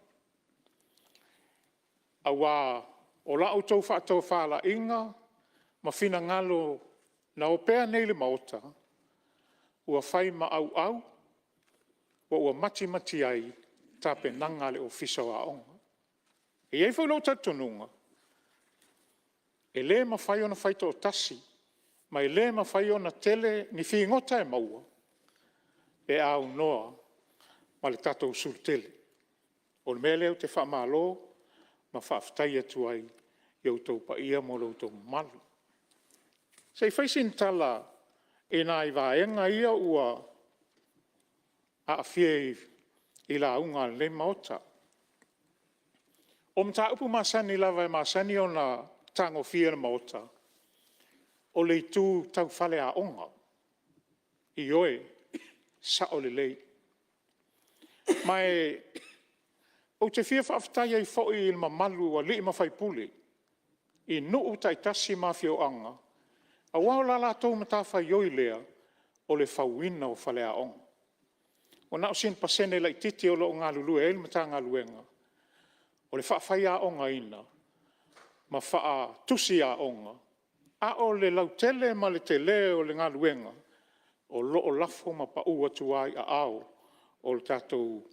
aua o la outou faatofalaiga ma finagalo na opea nei i le Maota, ua fai ma auau ma ua matimati ai tapenaga a le Ofisa o Aoga. E i ai foi lou talitonuga, e le mafai ona faitoatasi ma e le mafai ona tele ni figota e maua pe a aunoa ma le tatou sulu tele. O le mea lea ou te faamalo ma faafetai atu ai i outou paia ma lo outou mamalu. Se i fai sina tala i nai vaega ia ua aafia i lauga a lenei Maota. O mataupu masani lava e masani ona tagofia e le Maota, o le itu tau faleaoga. Ioe, e sao lelei. Ma e ou te fia faafetai ai foi i le mamalu o alii ma faipule i nuu taitasi ma afioaga, aua o le latou matafaioi lea, o le fauina o faleaoga. Ua na o sina pasene laitiiti o lo o galulue ai le Matagaluega, o le faafaiaogaina ma faatusi aoga, a o le lautele ma le tele o le galuega, o lo o lafo ma pau atu lava i aao o tatou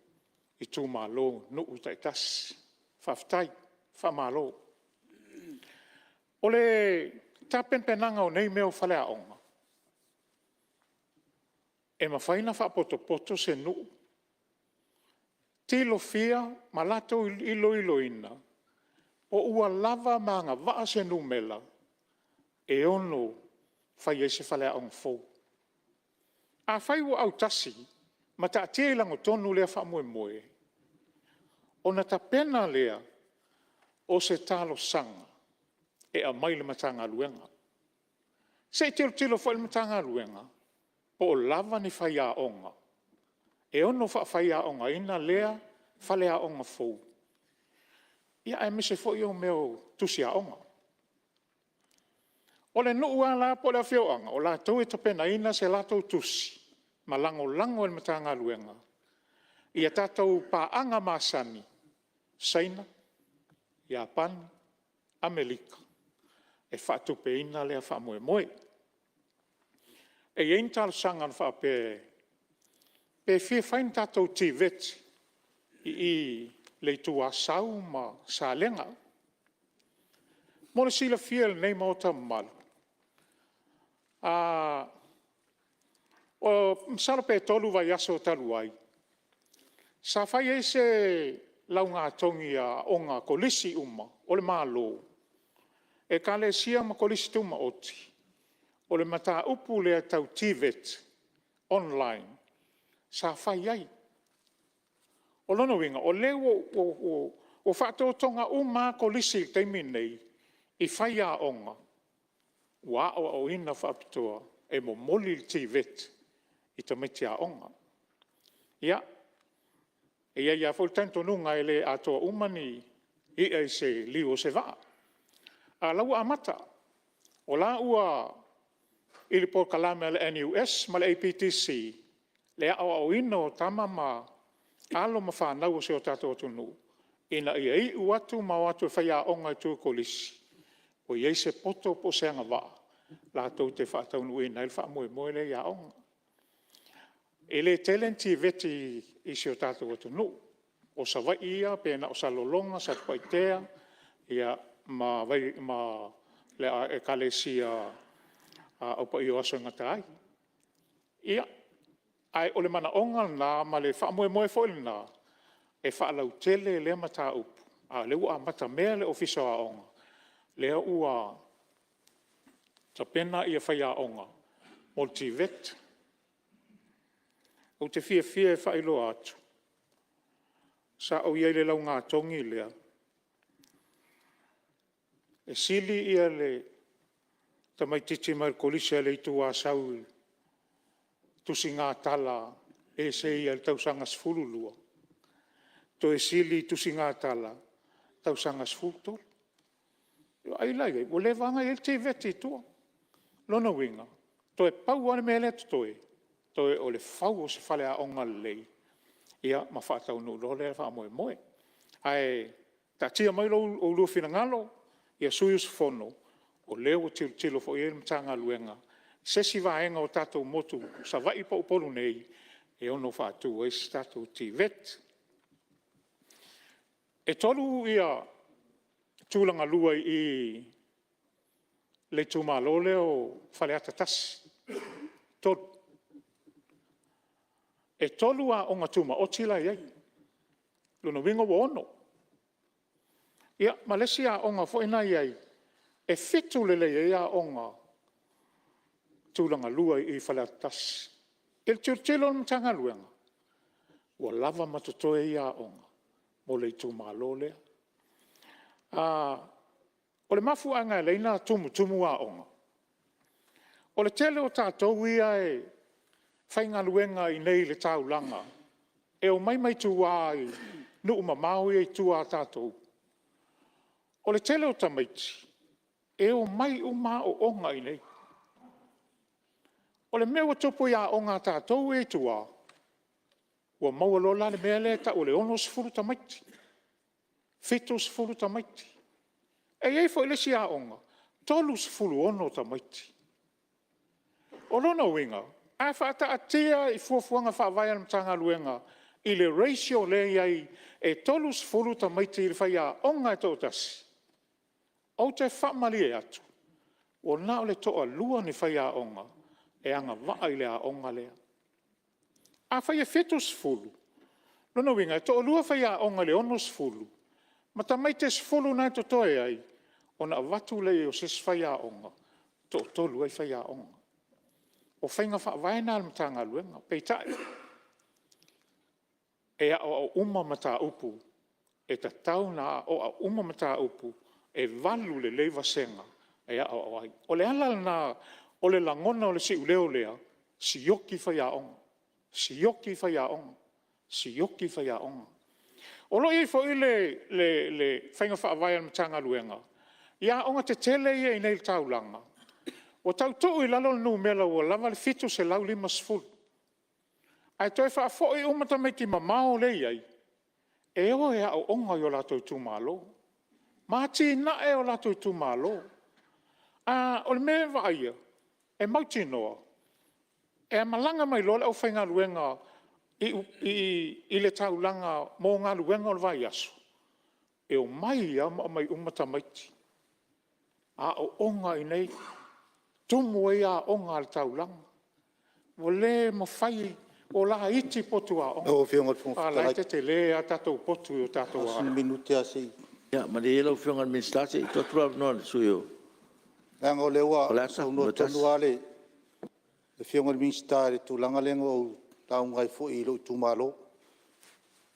itumalo, nuu taitasi. Faafetai, faamalo. O le tapenapenaga o nei mea o faleaoga, e mafai ona faapotopoto se nuu, tilofia ma latou iloiloina po ua lava ma agavaa se numera e ono fai ai se faleaoga fou. Afai ua autasi ma taatia i lagatonu lea faamoemoe, ona tapena lea o se talosaga e aumai i le Matagaluega. Se i tilotilo foi le Matagaluega po o lava ni faiaoga e ono faafaiaogaina lea faleaoga fou, aemaise foi o mea o tusi aoga. O le nuu lava la po o le afioaga, o latou e tapenaina se latou tusi ma lagolago e le Matagaluega ia tatou paaga masani, Saina, Iapani, Amerika, e faatupeina lea faamoemoe. E i ai ni talosaga na faapea pe fia fai ni tatou TVET i i i le itu Asau ma Salega. Mo le silafia e lenei Maota mamalu, masalo pe 3 vaiaso talu ai, sa fai ai se laugatogi a aoga Kolisi uma o le Malo, Ekalesia ma Kolisi Tumaoti, o le mataupu lea tau TVET online, sa fai ai. O lona uiga, o lea ua faatotoga uma lava Kolisi i le taimi lenei i faiaoga ua aoaoina faapitoa e momoli le TVET i tamaiti aoga. Ia, e i ai lava foi le talitonuga e le atoa uma ni i'a i se liu o se vaa, a o la e ua amata. O la ua i le polokalame a le NUS ma le APTC le aoaoina o tama ma alo ma fanau a si o tatou atunuu ina ia iu atu ma o atu e faiaoga i tua i kolisi, ua i ai se poto po o se agavaa latou te faataunuuina ai le faamoemoe lea i aoga. E le tele ni TVET i si o tatou atunuu. O Savaii ia pe na o Salelologa, Satupaitea ma le Ekalesia Aupaia o Aso e Gata ai. Ia, ae o le manaoga lena ma le faamoemoe foi lena e faalautele lea mataupu, a o lea ua amatamea le Ofisa o Aoga, lea ua tapena faiaoga mo le TVET. Ou te fiafia e faailoa atu, sa ou i ai i le laugatogi lea, e sili le tamaitiiti mai le Kolisi a le Itu Asau i le tusiga tala essay i le tausaga 12, toe sili i tusiga tala i le tausaga 13. Vaai la i ai, ua leva ona i ai le TVET i tua. O lona uiga, toe pau lava le mea lea e totoe, toe o le fau o se faleaoga lelei ia ma faataunuu loa lea faamoemoe. Ae taatia mai lo oulua finagalo sui usufono, o lea ua tilotilo foi i ai le Matagaluega i se isi vaega o tatou motu i Savaii po o Upolu nei e ono faatu ai se tatou TVET. E 3 Tulagalua i i i le itumalo lea o Faleata 1, e 3. E 3 Aoga Tumaoti la e i ai, o lona uiga ua 6. Ia ma le isi aoga foi lena e i ai, e 7 lelei ai aoga Tulagalua i Faleata 1. I le tilotilo a le Matagaluega, ua lava ma totoe ia aoga mo le itumalo lea. O le mafuaaga e ala ai ona tumutumu aoga, o le tele o tatou ia e faigaluega i inei i le taulaga, e omai mai tua i nuu mamao ia e i tua a tatou. O le tele o tamaiti, e omai uma aoaoga i inei. O le mea ua tupu i aoga a tatou ia i tua, ua maua loa la le mea lea e tau o le 60 tamaiti, 70 tamaiti. E i ai foi le isi aoga, e 36 tamaiti. O lona uiga, a faataatia i fuafuaga faavae a le Matagaluega i le ratio lea e i ai e 30 tamaiti i le faiaoga e toatasi, ou te faamalie atu, ua na o le toalua ni faiaoga e agavaa i le aoga lea. Afai e 70, o lona uiga e toalua faiaoga i le 60 ma tamaiti e 10 na e totoe ai, ona avatu lea i ai o se isi faiaoga, toatolu ai faiaoga. O faiga faavae na a le Matagaluega, peitai e aoao uma mataupu, e tatau ona aoao uma mataupu e 8 lelei vasega e aoao ai. O le ala lena o le lagona o le siuleo lea, sioki faiaoga, sioki faiaoga, sioki faiaoga. O lo o i ai foi le faiga faavae a le Matagaluega i aoga tetele ia i inei i le taulaga, ua tau tuu i lalo le numera ua lava le 750, ae toe faafoi uma tamaiti mamao lea e i ai, e o e aooga i o latou itumalo ma atinae o latou itumalo. O le mea e vaaia, e mautinoa e malaga mai loa le aufaigaluega i le taulaga mo galuega o le vaiaso, e omai lava ma aumai uma tamaiti, aooga i inei, tumu ai aoga a le taulaga. Ua le mafai, ua laiti potu aoga, Lau Afioga i le Fofoga a o la e Fetalai, tetele lava tatou potu i tatou na o aoga. sina minute lava se i… Ia malie ia lau Afioga i le Minisita se i tuu atu le avanoa i le sui usufono mo Leaga o lea ua Faleata saunoa 1. tonu lava le Afioga i le Minisita i le tulaga lea na ou lauga ai foi i lou itumalo.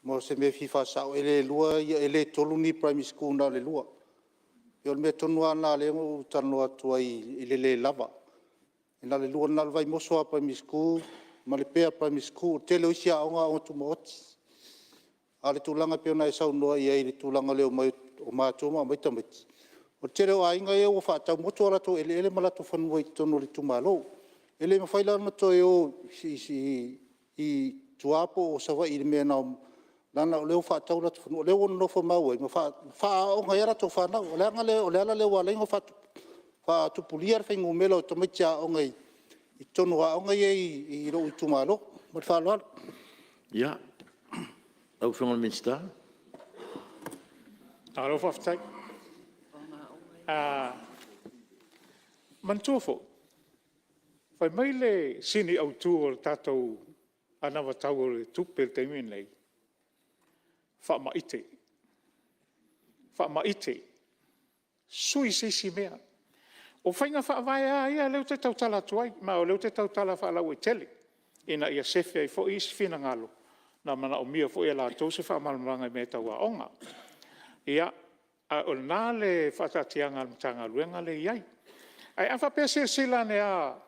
Ma o se mea e fia faasao, e le 3 ni primary schools na o le 2. O le mea tonu lava lena lea na ou talanoa atu ai i le le lava. E na o le 2, na o le Vaimoso Primary School ma Lepea Primary School. O le tele o isi aoga o aoga tumaoti. A o le tulaga e pei ona e saunoa i ai i le tulaga o le omai o matua ma aumai tamaiti, o le tele o aiga ia ua faatau motu o latou eleele ma latou fanua i totonu o le itumalo. E le mafai la ona toe o i tua po o Savaii i le mea na… leaga o lea ua faatau latou fanua. O lea ua nonofomau ai ma faaaooga ai latou fanau. O le ala lea ua ala ai ona faatupulaia le fuainumera o tamaiti aoga i totonu o aoga ia i lou itumalo. Ma le faaaloalo. Ia, lau Afioga i le Minisita. Malo faafetai. Manatua foi, fai mai le sini autu o le tatou anavatau o le Tupe i le taimi lenei, faamaite, faamaite, sui se isi mea. O faiga faavae lava ia lea ou te tautala atu ai, ma o lea ou te tautala faalauaitele ina ia sefe ai foi isi finagalo na manaomia foi e latou se faamalamalamaga i mea tau aoga. Ia, a o lena le faataatiaga a le Matagaluega lea e i ai. Ae a faapea e silasila ane lava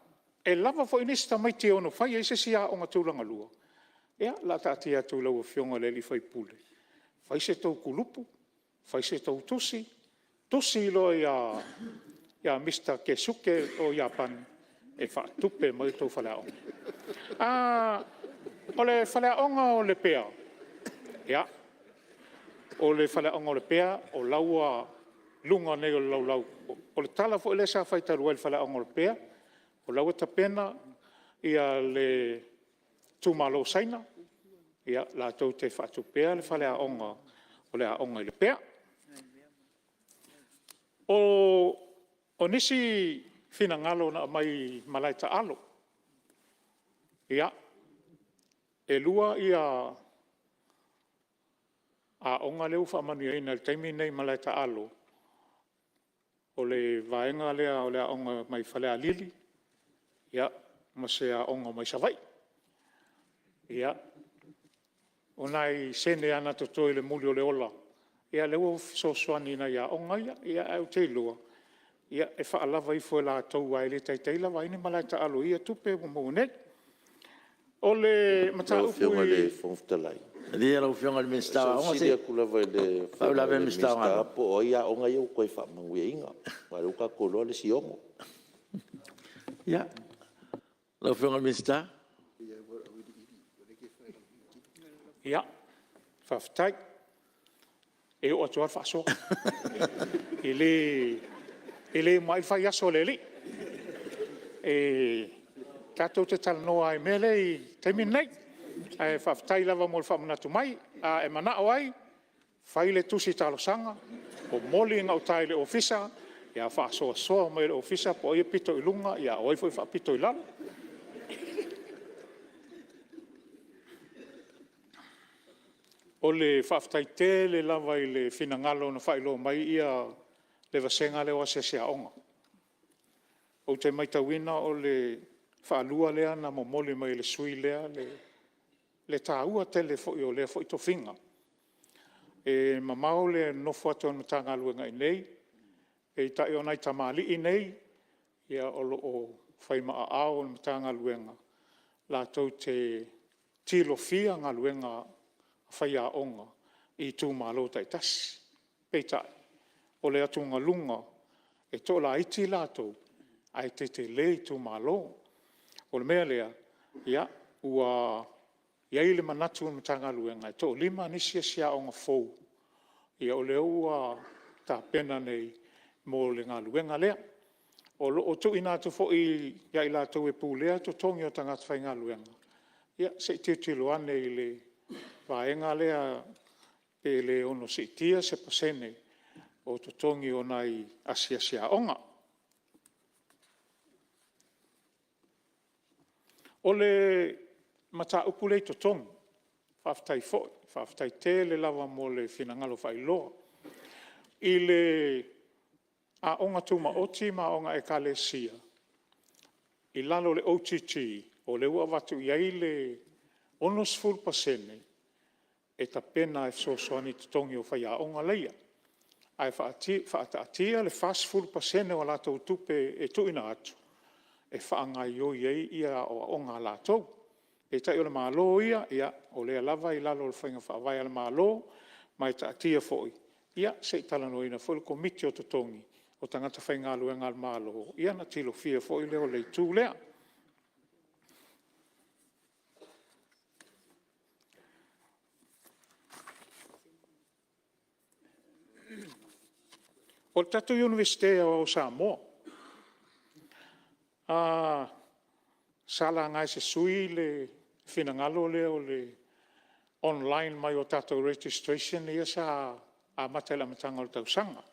e lava foi nisi tamaiti e ono fai ai se isi aoga tulagalua, ia o le a taatia atu i lau Afioga i le sui usufono, fai se tou kulupu, fai se tou tusi, tusi loa ia Mr Keisuke o Iapani e faatupe mai le tou faleaoga. O le faleaoga o Lepea, o la ua i luga nei o le laulau. O le tala foi lea sa fai talu ai i le faleaoga o Lepea, o la ua tapena le itumalo o Saina latou te faatupeina le faleaoga o le aoga i Lepea. O nisi finagalo na aumai i malae taalo. Ia, e 2 aoga lea ua faamanuiaina i le taimi lenei i malae taalo, o le vaega lea o le aoga mai Falealili ma se aoga mai Savaii. O nai sene lava na totoe i le muli o le ola, o lea ua fesoasoani i nai aoga ia. Ae ou te iloa, e faalava ifo e latou aua e le taitai lava ai ni malae taalo i ia tupe ua maua nei. O le Lau mataupu Afioga i le i... Fofoga Fetalai, Malie lau Afioga i le Minisita se o i ou Aoga, fesili atu lava i le faauilavea le Minisita Minisita o Galuega. po o ai aoga ia ua toe faamanuiaina, aua o lea ua tatou iloa le isi 6. Ia, lau Afioga i le Minisita. Ia, faafetai. E oo atu lava le faasoa. E le uma ai fai aso a le Alii. E tatou te talanoa lava i le mea lea i le taimi lenei. Ae faafetai lava mo le faamanatu mai. A e manao ai, fai le tusi talosaga, momoli i gauta i le Ofisa, faasoasoa mai e le Ofisa po o ai e pito i luga a o ai foi e faapito i lalo. O le faafetai tele lava i le finagalo na faailoa mai le vasega lea o asiasi aoga. Ou te matauina o le faalua lea ona momoli mai e le sui usufono lea le taua tele foi o lea foi tofiga. E mamao le nonofo atu a le Matagaluega i inei, peitai o nai tamalii nei o lo o fai ma aao o le Matagaluega latou te tilofia galuega a faiaoga i itumalo taitasi. Peitai, o le atugaluga, e toalaiti latou ae tetele itumalo. O le mea lea, ua i ai le manatu o le Matagaluega e toalima nisi Asiasi Aoga fou o lea ua tapena nei mo le galuega lea. O lo o tuuina atu foi ia i latou e pulea totogi o tagata faigaluega, ia se i tilotilo ane i le vaega lea pe le ono siitia se pasene o totogi o nai asiasi aoga. O le mataupu lea i totogi, faafetai foi, faafetai tele lava mo le finagalo faailoa. I le Aoga Tumaoti ma Aoga a Ekalesia, i lalo o le OGG, o lea ua avatu i ai le 60% e tapena e fesoasoani i totogi o faiaoga ia, ae faataatia le 40% o a latou tupe e tuuina atu e faagaoioi ai aoaoga a latou. Peitai o le Malo ia, o lea lava e i lalo o faiga faavae a le Malo, ma e taatia foi se i talanoaina foi e le Komiti o Totogi o tagata faigaluega a le Malo, ia ona tilofia foi lea o le itu lea. O le tatou Iunivesite Aoao o Samoa, sa laga e se sui usufono le finagalo lea o le online mai o tatou registration ia sa amata i le amataga o le tausaga.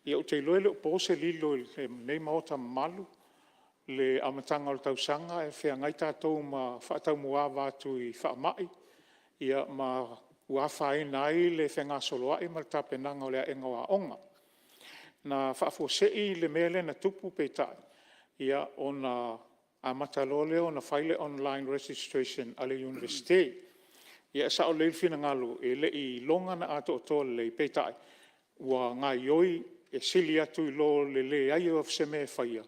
Ia ou te iloa e le o po se lilo i lenei Maota mamalu le amataga o le tausaga e feagai tatou ma faataumuaava atu i faamai ma ua afaina ai le fegasoloai ma le tapenaga o le aega o aoga. Na faafuasei le mea lea na tupu peitai, ona amata loa lea ona fai le online registration a le Iunivesite. Ia e sao lelei le finagalo e le i iloga ona atoatoa lelei, peitai, ua gaoioi, e sili atu i lo le leai o se mea e faia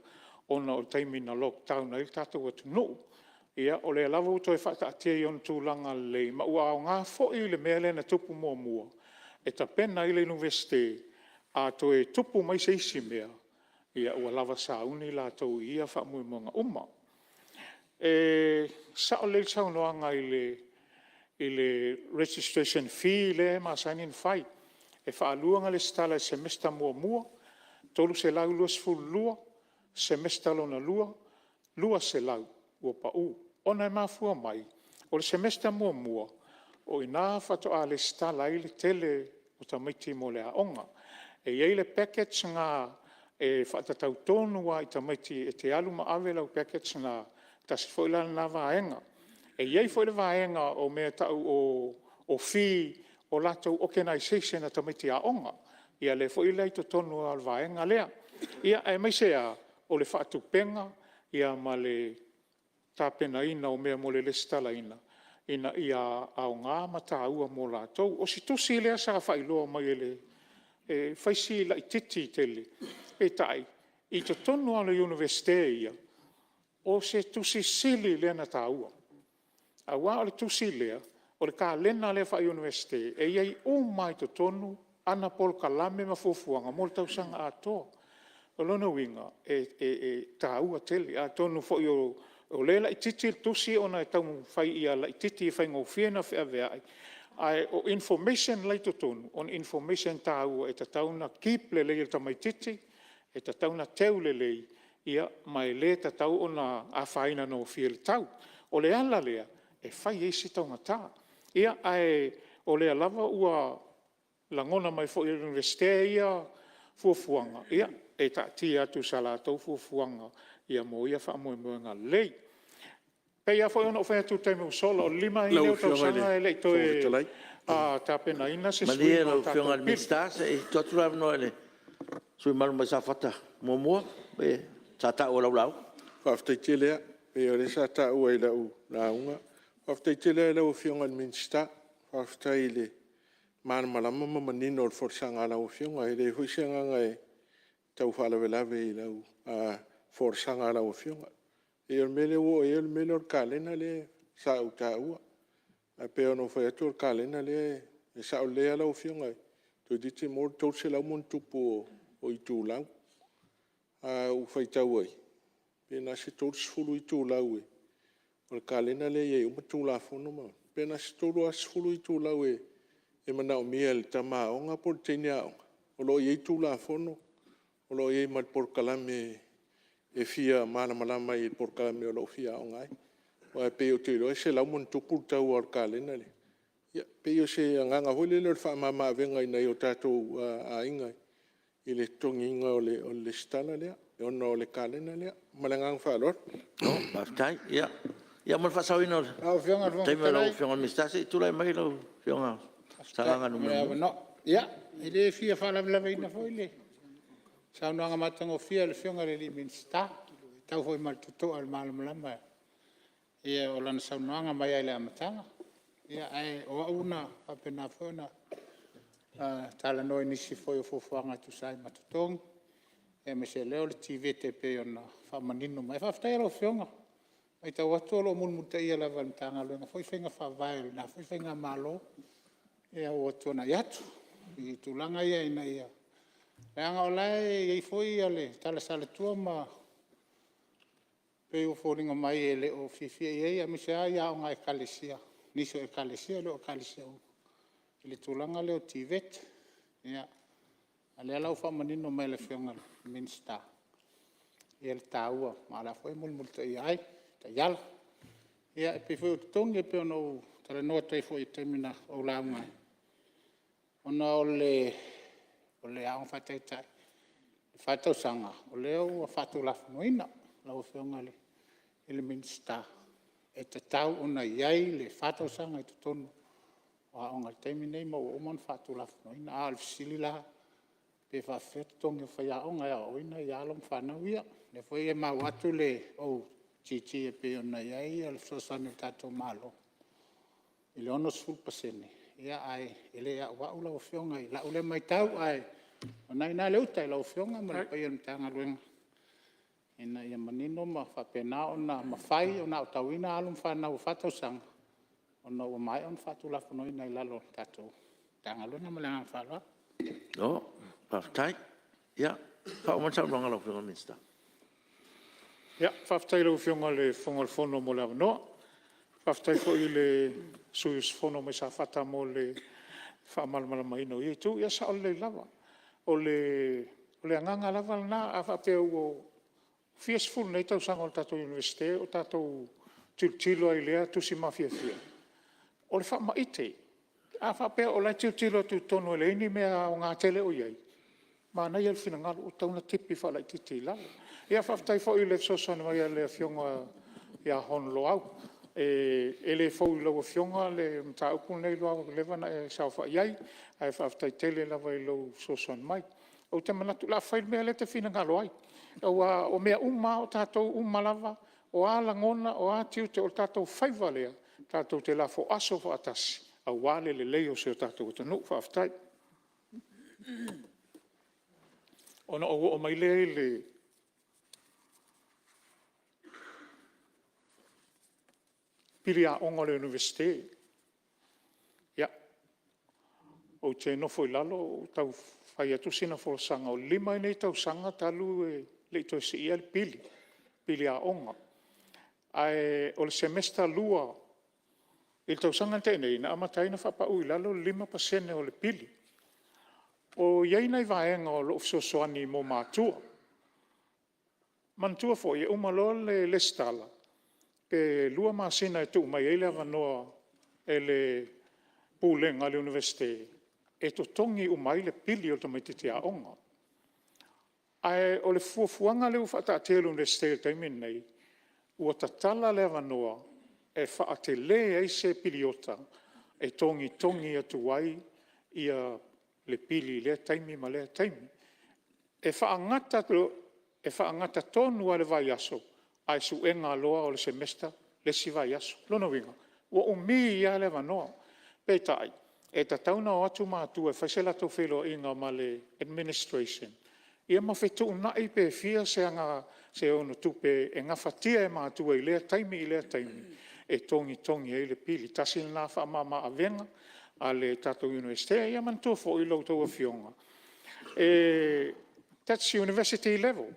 ona o le taimi na lockdown ai le tatou atunuu. Ia o lea lava ua toe faataatia i ona tulaga lelei, ma ua aoga foi le mea lea na tupu muamua e tapena ai le Iunivesite, a toe tupu mai se isi mea, ua lava sauni latou i ia faamoemoega uma. E sao lelei le saunoaga i le registration fee lea e masani ona fai. E faalua ona resitala i le Semester muamua, e $322, semester lona lua, $200 ua pau. Ona e mafua mai, o le semester muamua, o i ina faatoa resitala ai le tele o tamaiti mo le aoga. E i ai le package lena e faatatau tonu lava i tamaiti e te alu ma ave lau package lena, tasi foi la lena vaega. E i ai foi le vaega o mea e tau o fee o latou organization a tamaiti aoga, ia lea foi la e i totonu o le vaega lea. Aemaise lava o le faatupega ma le tapenaina o mea mo le resitalaina ina ia aoga ma taua mo latou. O si tusi lea sa faailoa mai e fai si laitiiti tele, peitai, i totonu lava o le Iunivesite ia, o se tusi sili lea ona taua, aua o le tusi lea, o le kalena lea faa-Iunivesite e i ai uma lava i totonu ana polokalame ma fuafuaga mo le tausaga atoa. O lona uiga, e taua tele. Atonu foi o lea e laitiiti le tusi ona e taumafai ina ia laitiiti e faigofie ona feaveai, ae o information la e i totonu, o ni information taua e tatau ona keep lelei e le tamaitiiti, e tatau ona teu lelei, ma e le tatau ona afaina gofie i le tau. O le ala lea e fai ai si taugata. Ia, ae o lea lava ua lagona mai foi e le Iunivesite ia fuafuaga, ia, e taatia atu i sa latou fuafuaga mo ia faamoemoega lelei. E pei lava foi ona ou fai atu i le taimi ua sola, o le 5 ai lea o tausaga e le i toe tapenaina se Malie suiga o lau le tatou Afioga i le pili. Minisita, se i tuu atu le avanoa i le sui usufono mamalu mai Safata 1, sa taua i lau lauga. Faafetai tele lava. Pei o lea sa taua i lau lauga. Faafetai tele lava i lau Afioga i le Minisita, faafetai i le malamalama ma manino o le folasaga a lau Afioga. E leai foi se agaga e tau faalavelave i lau folasaga a lau Afioga. E pei o le mea lea ua oo i ai o le mea lea o le kalena lea sa ou taua. Ae pei ona ou fai atu o le kalena lea e sao lelei lava lau Afioga, toeitiiti maua le 300+ o itulau. A ou faitau i ai, pe na o se 30 itulau o le kalena lea e i ai uma Tulafono ma… pe na o se 30 itulau e manaomia e le tama aoga po o le teine aoga o lo o i ai Tulafono, o lo o i ai ma le polokalame e fia malamalama ai i le polokalame o lo o fia aoga ai. Aua e pei ou te iloa e 100+ le tau o le kalena lea. Ia pei o se agaga foi lele o le faamama avega i nai o tatou aiga i le totogiina o le resitala lea ona o le kalena lea. Ma le agaga faaaloalo. Malo faafetai. Ia mo le faasaoina o le taimi o lau Afioga i le Minisita, se i tulai mai lau Afioga Sagaga 1. Ia, e le fia faalavelaveina foi le saunoaga matagofie a le Afioga i le Minisita. E matau foi ma le totoa i le malamalama o lana saunoaga mai lava i le amataga. Ae o au na faapena foi ona talanoa i nisi foi o fuafuaga e tusa ai ma totogi, aemaise o lea o le TVET e pei ona faamanino mai. Ae faafetai lava i lau Afioga, e matau atu o lo o mulimulitaia lava e le Matagaluega foi faiga faavae a lena foi faigamalo ua tuanai atu i tulaga ia ina ia… Leaga o la e i ai foi le tala salatua ma pei ua foliga mai e le o fiafia i ai, aemaise lava aoga a Ekalesia, nisi o Ekalesia e le o Ekalesia uma i le tulaga lea o TVET. A o lea la ua faamanino mai e le Afioga i le Minisita le taua, ma o la e foi e mulimulitaia ai taiala. Ia e pei foi o totogi e pei ona ou talanoa atu ai foi i le taimi na ou lauga ai, ona o le aoga faataitai fa tausaga, o lea ua faatulafonoina lau Afioga i le Minisita, e tatau ona i ai le fa tausaga i totonu o aoga i le taimi lenei ma ua uma ona faatulafonoina. A o le fesili la, pe faapefea totogi o faiaoga e aoaoina alo ma fanau ia? O lea foi e maua atu le OGG e pei ona i ai le fesoasoani a le tatou Malo i le 60%, ae le auau lau Afioga i lau lea matau, ae o lena e i ina le uta i lau Afioga ma le paia o le Matagaluega ina ia manino ma faapena ona mafai ona aotauina alo ma fanau e fa tausaga ona ua maea ona faatulafonoina i lalo o le tatou Matagaluega. Ma le agaga faaaloalo. Malo faafetai. Ia, faaauau mai le saunoaga a lau Afioga i le Minisita. Faafetai i lau Afioga i le Fofoga Fetalai mo le avanoa. Faafetai foi i le sui usufono mai Safata mo le faamalamalamaina o ia itu. Ia e sao lelei lava. O le agaga lava lena, a faapea ua fia sefulu nei tausaga o le tatou Iunivesite o tatou tilotilo lava i lea tusi mafiafia, o le faamaite. A faapea o la e tilotilo atu i totonu e leai ni mea aoga tele o i ai, manaia le finagalo ua tatau ona tipi faalaitiiti i lalo. Ia faafetai foi i le fesoasoani mai a le Afioga ia Hon Loau. E le fou i lau Afioga le mataupu lenei Loau ua leva ona e saofai ai, ae faafetai tele lava i lou fesoasoani mai. Ou te manatu o le a fai le mea lea e te finagalo ai. Aua o mea uma lava, o tatou uma lava, o a lagona o a tiute, o tatou faiva lea, tatou te lafo aso faatasi aua le lelei o si o tatou atunuu. Faafetai. Ona ou oo mai lea i le pili aoga o le Iunivesite. Ia, ou te nofo i lalo o tau fai atu sina folasaga, o le 5 ai lenei o tausaga talu e le i toe siia le pili aoga. Ae o le Semester 2 i le tausaga na tea nei na amata ai ona faapau i lalo le 5% o le pili. O i ai nai vaega o lo o fesoasoani mo matua. Manatua foi e uma loa le resitala, pe 2 masina e tuu mai ai le avanoa e le Pulega a le Iunivesite e totogi uma ai le pili o le tamaitiiti aoga. Ae o le fuafuaga lea ua faataatia e le Iunivesite i le taimi lenei, ua tatala le avanoa e faatele ai se piliota e togitogi atu ai le pili i lea taimi ma lea taimi. E faagata tonu lava i le vaiaso ae suega loa o le Semester le isi vaiaso. O lona uiga, ua umi lava le avanoa. Peitai, e tatau ona o atu matua e fai se latou feiloaiga ma le administration ia ma fetuunai pe fia se tupe e gafatia e matua i lea taimi i lea taimi e togitogi ai le pili. Tasi lena faamama-avega a le tatou Iunivesite. Ia manatua foi a outou Afioga, that's university level.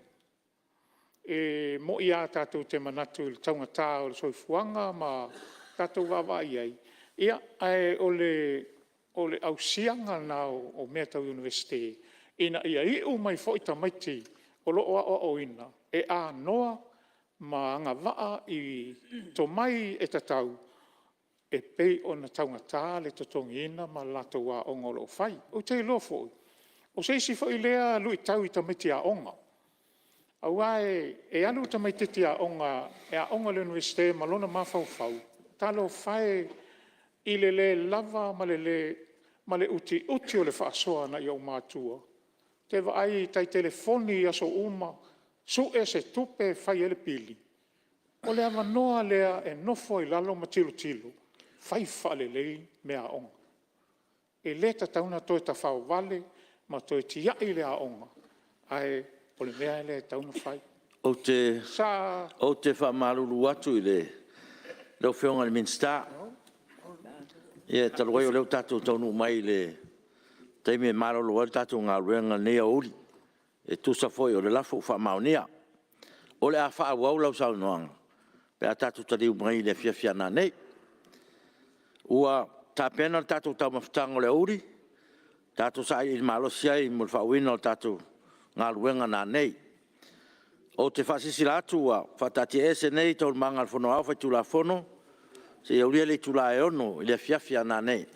E moni lava tatou te manatu i le taugata o le soifuaga ma tatou vaavaai i ai, ae o le ausiaga lena o mea tau Iunivesite, ina ia iu mai foi tamaiti o lo o aoaoina e anoa ma agavaa i tomai e tatau e pei ona taugata le totogiina ma le latou aoga o lo o fai. Ou te iloa foi, o se isi foi lea luitau i tamaiti aoga, aua e alu le tamaitiiti aoga e aoga i le Iunivesite ma lona mafaufau, talofa e i le le lava ma le utiuti o le faasoa a nai ou matua, ou te vaai e tai telefoni i aso uma, sue se tupe e fai ai le pili. O le avanoa lea e nofo ai i lalo ma tilotilo, fai faalelei meaaoga. E le tatau ona toe tafaovale ma toe tiai le aoga, ae o le mea lea e tatau ona fai. Sa… Ou te faamalulu atu i lau Afioga i le Minisita, ia talu ai o lea ua tatou taunuu mai i le taimi e malolo ai le tatou galuega i lenei aoauli e tusa foi o le lafo ua faamaonia. O le a faaauau lau saunoaga pe a tatou taliu mai i le afiafi a nanei. Ua tapena le tatou taumafataga o le aoauli, tatou sailiili malosi ai mo le faaauauina o le tatou galuega nanei. Ou te faasilasila atu ua faataatiaese nei Taualumaga a le Fono Aoao Faitulafono seia aulia le itula e 6:00 i le afiafi a nanei.